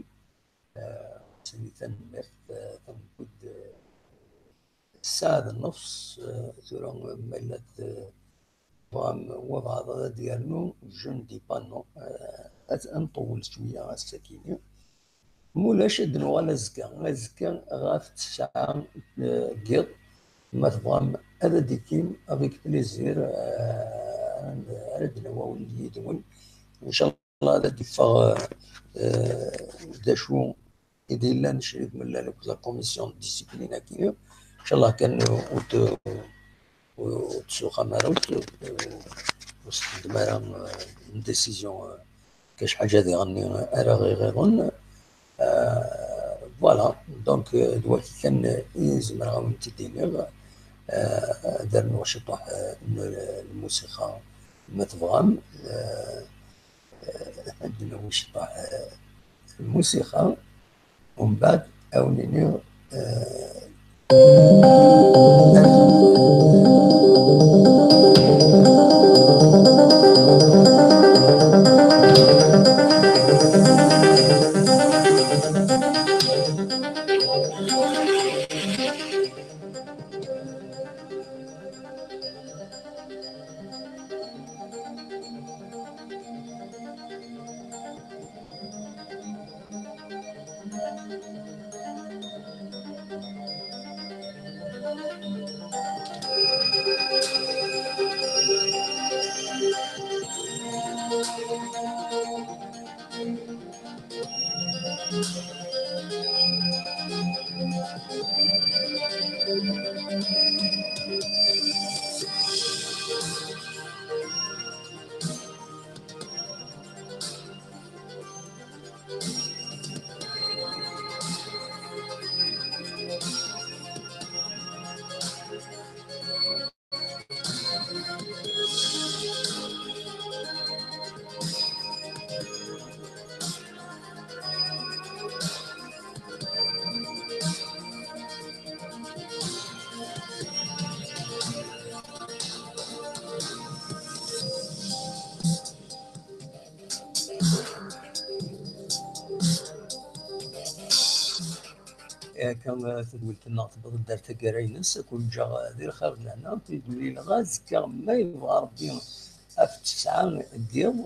euh, Tanemmirt, eh, tameddit, eh, ssaɛa d nnefs, eh, tura, eh, ma yella t-, eh, tebɣam wabɛaḍ ad d-yernu, je ne dis pas non, eh, ad, ad nṭewwel cwiya ass-akini. Mulac, ad d-nuɣal azekka. Azekka ɣef tesɛa, eh, n yiḍ, ma tebɣam, ad d-ikim avec plaisir, eh, ara d-nawi awal yid-wen. Ncallah ad d-iffeɣ, eh, d acu i d-yellan crik mellan akked la commission de discipline-agi. Ncallah kan ur t-, ur, ur tessuxxam ara, ur t-, ur s-teddem ara, eh, une décision, eh, kac ḥaǧa diɣen ara ɣiɣiḍen. Eh, voilà, donc, eh, d wagi kan i zemreɣ ad wen-t-id-iniɣ. Eh, ad rnuɣ ciṭuḥ, eh, n lmusiqa, ma tebɣam. Eh, eh, ad d-nawi ciṭuḥ, eh, lmusiqa. Umbeɛd, ad wen-iniɣ, eh, Akka, eh, tadwilt-nneɣ tewweḍ-d ar taggara-ines, ad ken-ǧǧeɣ, eh, di lxir d lehna, ad ken-id-mlileɣ azekka, ma yebɣa Rebbi, ɣef ttesɛa n yiḍ,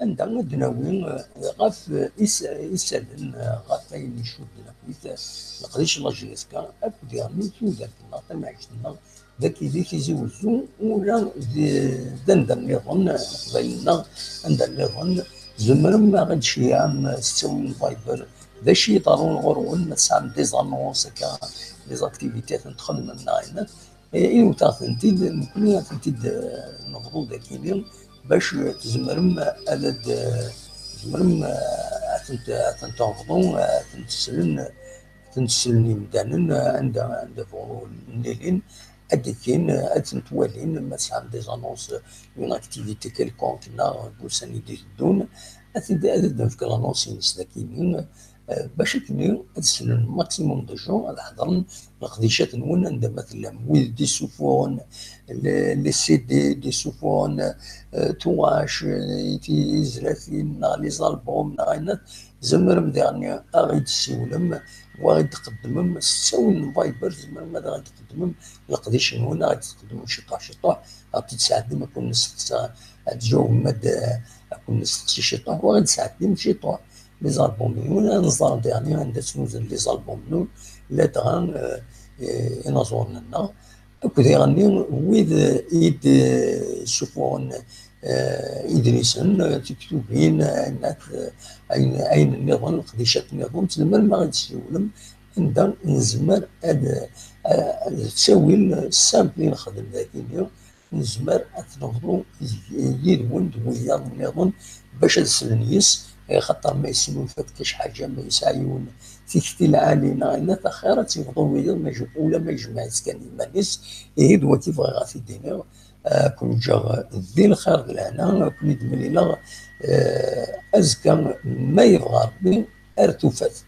anda ad d-nawi, eh, ɣef, eh, is-, isallen, eh, ɣef wayen icudden akkit, eh, leqdic n lajnezka, akked yeɣmi tudert-nneɣ, tamɛict-nneɣ, d akkit i Tizi Wezzu, ula d, d anda nniḍen, Leqbayel-nneɣ, anda nniḍen, tzemrem ad ɣ-d-tceyyɛem s ttawil n Viber, d acu i iḍerrun ɣur-wen, ma tesɛam des annonces akka, des activités ad tent-txedmem neɣ ayen. Eh, inewt-aɣ-tent-id, nekkni ad tent-id, eh, nebḍu dagini, bac tzemrem ad, ad, eh, tzemrem, eh, ad tent-, ad tent-tɛerḍem, ad tent-slen, ad tent-slen yimdanen, eh, anda, anda bɣun nilin, ad d-kkin, eh, ad tent-walin, ma tesɛam des annonces, une activité quelconque, neɣ deg ussan i d-iteddun, ad t-id-, ad d-nefk l'annonce-ines dagini, eh, bac akken ad slen maximum de gens, ad ḥeḍren leqdicat-nwen anda ma tellam. Wid d-isufuɣen le-, les C D, d-isufuɣen, eh, tuɣac, eh, tizlatin, neɣ les albums, neɣ ayen, tzemrem diɣen ad ɣ-id-tessiwlem, wa ɣ-id-tqeddmem s ttawil n Viber, tzemrem ad ɣ-id-tqeddmem leqdic-nwen, ad ɣ-id-tqeddmem ciṭuḥ ciṭuḥ, ad ɣ-t-id-sɛeddim, ad ken-nesteqsa, ad tjawbem, ad, ad ken-nesteqsi ciṭuḥ, wa ɣ-id-sɛeddim ciṭuḥ. Les albums-nwen, ad nẓer diɣen anda ttnuzen les albums-nwen, ladɣa, eh, eh, inaẓuren-nneɣ. Akked diɣen wid, eh, i d-, eh, ssufuɣen, eh, idlisen, eh, tiktubin, eh, ayen, eh, ayen, ayen nniḍen, leqdicat nniḍen, tzemrem ad ɣ-id-tessiwlem anda nezmer ad, eh, ad ttawil simple i nexdem dagini, nezmer ad t-nebḍu yid-wen d wiyaḍ nniḍen bac ad slen yes, axaṭer ma yesnulfa-d kac ḥaǧa, ma yesɛa yiwen tikti lɛali neɣ ayen, axir ad tt-yebḍu wiyaḍ, ma yej-, ula ma yejmeɛ-itt kan iman-is. Ihi d wagi bɣiɣ ad t-id-iniɣ, ad ken-ǧǧeɣ di lxir d lehna, ad ken-id-mlileɣ, eh, azekka, ma yebɣa Rebbi, ar tufat.